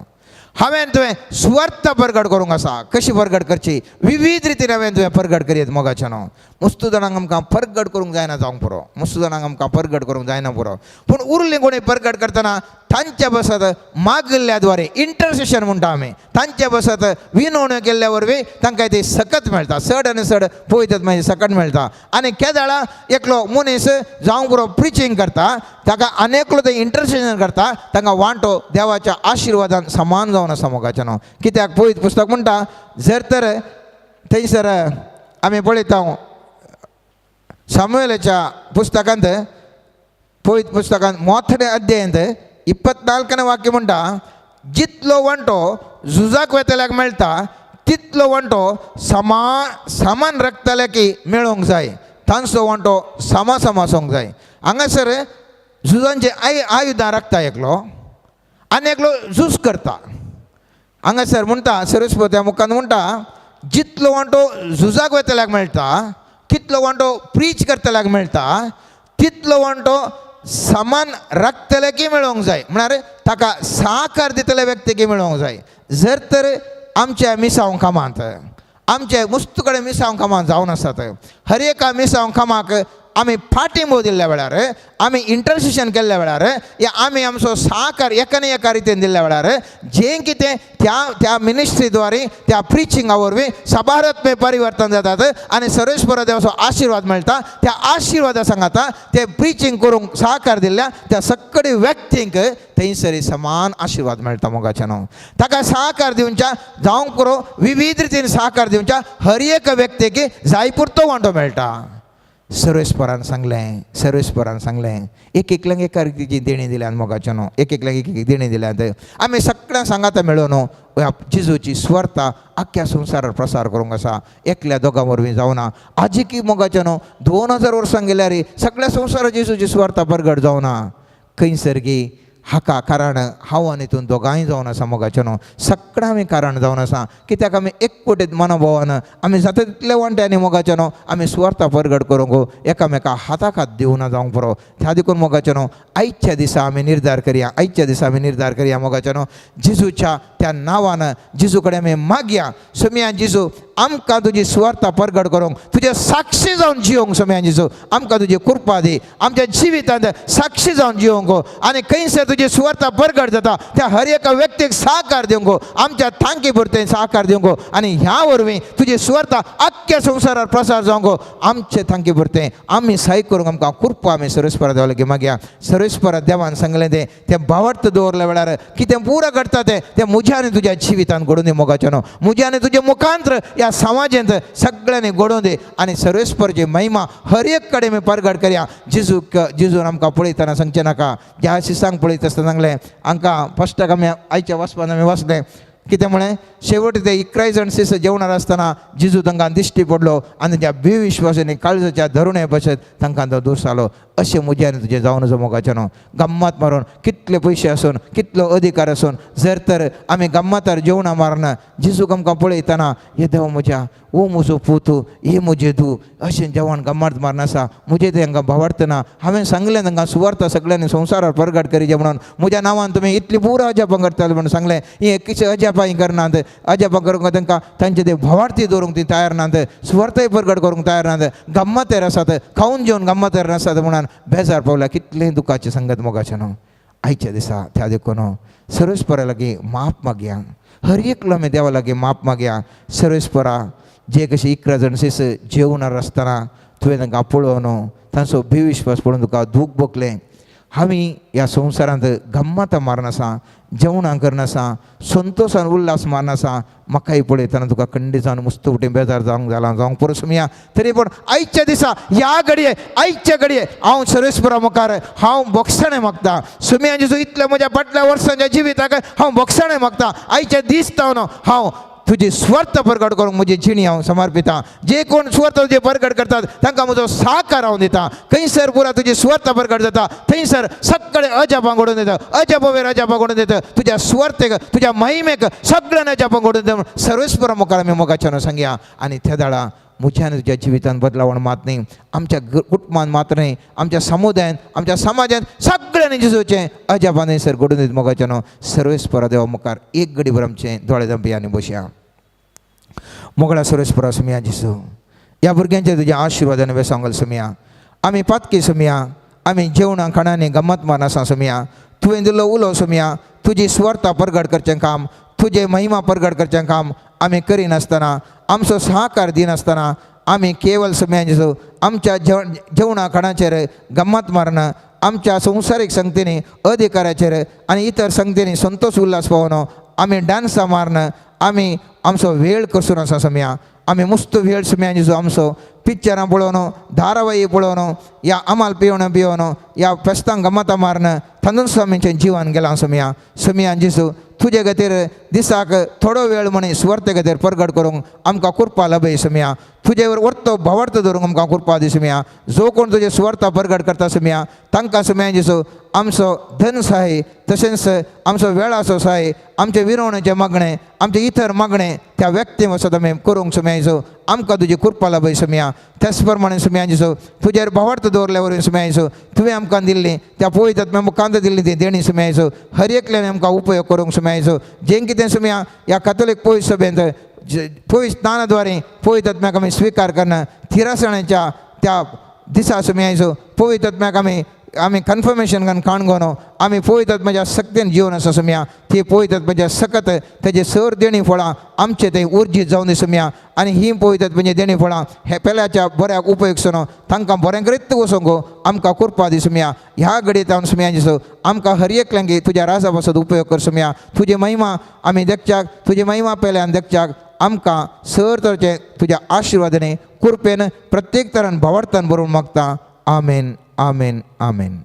A: हांवें तुवें सुवार्थ परगट करूंक आसा. कशी परगट करची? विवीध रितीन हांवें तुवें परगट करयत मोगाचें न्हू. मुस्तू जाणांक आमकां परगट करूंक जायना जावंक पुरो, मुस्तू जाणांक आमकां परगट करूंक जायना पुरो, पूण उरलीं कोणी परगट करतना तांच्या बसत मागिल्ल्या द्वारे इंटरसेशन म्हणटा आमी, तांच्या बसत विनवण्यो केल्ल्या वरवीं तांकां ती सकत मेळटा. चड आनी चड पळयतात मागीर सकत मेळटा. आनी केदाळा एकलो मनीस जावंक पुरो प्रिचींग करता, ताका आनी एकलो ते इंटरसेशन करता, तांकां वांटो देवाच्या आशिर्वादान समान जावन आसा मोगाचें न्हू. कित्याक पळयत पुस्तक म्हणटा, जर तर थंयसर आमी पळयता सामुएलाच्या पुस्तकांत, पवित्र पुस्तकांत 30ನೇ अध्यायांत 24ನೇ वाक्य म्हणटा, जितलो वांटो झुजाक वेतल्याक मेळटा तितलो वांटो समान रक्तल्याकी मेळोंक जाय, तांचो वांटो समा समा आसूंक जाय. हांगासर झुजांचे आयुधां राखता एकलो आनी एकलो झूज करता. हांगासर म्हणटा सरस्वत्या मुखान म्हणटा, जितलो वांटो झुजाक वेतल्याक मेळटा, कितलो वांटो प्रीच करतल्याक मेळटा, तितलो वांटो समान रक्तल्याकी मेळोंक जाय, म्हळ्यार ताका साकार दितल्या व्यक्तीकी मेळोंक जाय. जर तर आमच्या मिसांव कामांत, आमचे मुस्तू कडेन मिसांव कामां जावन आसात, हर एका मिसांव कामाक आमी फाटींबो दिल्ल्या वेळार, आमी इंटरसेशन केल्ल्या वेळार, या आमी आमचो साकार एकाने एका रितीन दिल्ल्या वेळार, जें कितें त्या त्या मिनिस्ट्री द्वारे, त्या प्रिचिंगा वरवीं सभारत्मे परिवर्तन जातात आनी सर्वेस्पर देवाचो आशिर्वाद मेळटा. त्या आशिर्वादा सांगाता ते प्रिचींग करूंक साकार दिल्ल्या त्या सगळे व्यक्तींक थंयसर समान आशिर्वाद मेळटा मोगाचें न्हू. ताका साकार दिवच्या जावंक पुरो विवीध रितीन साकार दिवच्या हर एक व्यक्तीक जाय पुरतो वांटो मेळटा. सर्वेस्परान सांगलें, सर्वेस्परान सांगलें, एक एकल्यांक एका रितीची देणी दिल्यान मोगाचें न्हू, एक एकल्यांक एक एक देणी दिल्यात. आमी सगळ्यांक सांगाता मेळून न्हू ह्या जेजूची स्वर्ता आख्ख्या संवसारार प्रसार करूंक आसा, एकल्या दोगां वरवीं जावना. आजिकी मोगाचें न्हू 2000 वर्सां गेल्यार सगळ्या संवसारार जेजूची स्वर्ता परगट जावना. खंयसर गी हाका कारण हांव आनी तूं दोगांय जावन आसा मोगाचें न्हू. सगळ्यां आमी कारण जावन आसा. कित्याक आमी एकवटीत मनोभावान आमी जाता तितले वांट्यांनी मोगाचें न्हू आमी सुवार्था परगट करूंक एकामेका हाताक हात दिवना जावंक पुरो. त्या देखून मोगाचें न्हू आयच्या दिसा आमी निर्धार करया, आयच्या दिसा आमी निर्धार करया मोगाचें न्हू, जेजूच्या त्या नांवान जेजू कडेन आमी मागया, सोमया जेजू आमकां तुजी सुवार्था परगट करूंक, तुजे साक्षी जावन जियोंक सोमया जेजू आमकां तुजी कृपा दी, आमच्या जिवितांत साक्षी जावन जियोंक आनी खंयसर तुजी सुवार्था परगट जाता त्या हर एका व्यक्तीक साकार दिवंक, आमच्या तांकी पुरतें साकार दिवंक आनी ह्या वरवीं तुजी सुवार्था आख्ख्या संवसारार प्रसार जावंक आमचे तांकी पुरतें आमी साय करूंक आमकां कृपा आमी सर्वेस्परा देवा लागीं मागया. सर्वेस्परा देवान सांगलें तें तें भावार्थ दवरल्या वेळार कितें पुरो घडटा तें तें म्हज्या आनी तुज्या जिवितांत घडून दी मोगाचें न्हू. म्हज्या आनी तुज्या मुखांत्र ह्या समाजेंत सगळ्यांनी घडोवन दी आनी सर्वेस्परची महिमा हर एक कडेन आमी परगट करया. जेजूक जेजून आमकां पळयतना सांगचें नाका, ज्या शिसांक पळयता आसतना सांगलें हांकां फस्टाक आमी आयच्या वाचपान आमी वाचलें कितें म्हळें, शेवट ते 11 जाण शिस जेवणार आसतना जेजू तांकां दिश्टी पडलो आनी त्या बेविश्वासांनी काळजाच्या धरुणे बशेत तांकां तो दूर जालो. अशें म्हजें आनी तुजें जावन आसा मोगाचें न्हू. गम्मत मारून कितले पयशे आसून कितलो अधिकार आसून जर तर आमी गम्मतार जेवणां मारना जेजूक आमकां पळयतना हे देवा म्हज्या ओ म्हजो पूत हे म्हजें धूव अशें जेवण गम्मत मारना आसा, म्हजें तें हांकां भावार्थना हांवें सांगलें तांकां सुवार्थ सगळ्यांनी संवसारार परगट करीचें म्हणून, म्हज्या नांवान तुमी इतली पुरो अजापां करताले म्हणून सांगलें. ही कितें अजापां ही करनात, अजापां करूंक तांकां तांचे ते भावार्थी दवरूंक ती तयार नात, सुवार्थय परगट करूंक तयार नात, गम्मतेर आसात, खावन जेवन गम्मतेर आसात म्हणून बेजार पावल्या. कितलें दुखाचें संगत मोगाचें न्हू आयच्या दिसा. त्या देखून सर्वेस्परा लागीं माप मागया, हर एकलो आमी देवा लागीं माप मागया. सर्वेस्परा जे कशें 11 जाण शिस जेवणार आसतना तुवें तांकां पळोवन तांचो बेविश्वास पळोवन तुका दूख भोगलें. आमी ह्या संवसारांत गम्मतां मारनासा, जेवणां करनासा, संतोशान उल्हास मारनासा, म्हाकाय पळयतना तुका खंडीत जावन मुस्त फुटी बेजार जावंक जाला जावंक पुरो सुमया. तरी पूण आयच्या दिसा ह्या घडये आयच्या घडये हांव सर्वेस्परा मुखार हांव बोगसणें मागता. सुमया जेजू इतल्या म्हज्या फाटल्या वर्सांच्या जिविताक हांव बोगसणें मागता. आयच्या दीस जावन हांव तुजी सुवार्थ परगट करूंक म्हजी जिणी हांव समर्पितां. जे कोण सुवार्थ तुजे परगट करतात तांकां म्हजो साकार हांव दिता. खंयसर पुरा तुजी सुवार्थ परगट जाता थंयसर सगळे अजापां घडोवन दिता, अजापा वयर अजापां घडोवन दिता. तुज्या सुवार्थेक तुज्या महिमेक सगळ्यान अजापां घडोवन दिता. सर्वेस्परा मुखार आमी मोगाच्यान सांगया. आनी त्या दाळा म्हज्या आनी तुज्या जिवितान बदलावण मात न्ही, आमच्या कुटुंबान मात्र न्ही, आमच्या समुदायान आमच्या समाजान सगळ्यांनी जेजूचें अजापां थंयसर घडून दित मोगाच्यान. सर्वेस्परा देवा मुखार एक घडीभर आमचें दोळे धांपया आनी बसया. मोगळा सर्वेस्परा सुमया जेजू, ह्या भुरग्यांचे तुज्या आशिर्वादान वेसांगल सुमया. आमी पातकी सुमया, आमी जेवणां खाणांनी गम्मत मान आसा सुमया. तुवें दिल्लो उलो सुमया, तुजी सुवार्था परगट करचें काम, तुजें महिमा परगट करचें काम आमी करिनासतना, आमचो सहकार दिनासतना आमी केवल सुमया जेजू आमच्या जेवणा खाणाचेर गम्मत मारन, आमच्या संवसारीक संगतींनी अधिकाराचेर आनी इतर संगतींनी संतोश उल्हास पावोन आमी डांसां मारन आमी आमचो वेळ कसून आसा सुमया. आमी मुस्त वेळ सुमया जेजू आमचो पिक्चरां पळोवन, धारावाही पळोवन, या अमाल पिवन पिवन, या फेस्तांक गमतां मारन तातूंत आमचें जिवन गेलां सुमया. सुमया जेजू तुजे खातीर दिसाक थोडो वेळ म्हणी सुवार्थे खातीर परगट करूंक आमकां कृपा लाभय सुमया. तुजे वर्तो भावार्थ धरूंक आमकां कृपा दी सुमया. जो कोण तुजे सुवार्था परगट करता सुमया तांकां सुमया जेजू आमचो धन सहाय, तशेंच आमचो वेळाचो सहाय, आमचे विरोवणेचें मागणें, आमचें इतर मागणें त्या व्यक्ती वचत आमी करूंक सुमया जेजू आमकां तुजी कृपा लाभय सुमया. त्याच प्रमाणे सुमया जेजू तुजेर भावार्थ दवरल्या वरवीं सुमया जेजू तुवें आमकां दिल्ली त्या पवित्र मुखांत दिल्ली ती देणी सुमया जेजू हर एकल्यान आमकां उपयोग करूंक सुमया जेजू. जें कितें सुमया ह्या कातोलीक पवित्र सभेंत पवित्र स्नानाद्वारे पवित्र आत्म्याक आमी स्विकार करना थिरासणाच्या त्या दिसा सुमया जेजू पवित्र आत्म्याक आमी कन्फर्मेशन घेवन काण घेवन आमी पवित्र आत्म्याच्या शक्तीन जिवन आसा सुमया. ती पवित्र आत्म्याच्या सकत तेजे सर देणी फळां आमचे थंय उर्जीत जावन दी सुमया. आनी ही पवित्र आत्म्याची देणी फळां हे पेल्याच्या बऱ्याक उपयोग सुनो तांकां बरें करीत वचोंक आमकां कृपा दी सुमया. ह्या घडयेत हांव सुमया जेजू आमकां हर एकल्यांक तुज्या राजा पासत उपयोग कर सुमया. तुजी महिमा आमी देखच्याक, तुजी महिमा पेल्यान देखच्याक आमकां सर तरेचे तुज्या आशिर्वादाने कृपेन प्रत्येक तरान भावार्थान बरोवन मागता. आमेन, आमेन, आमेन.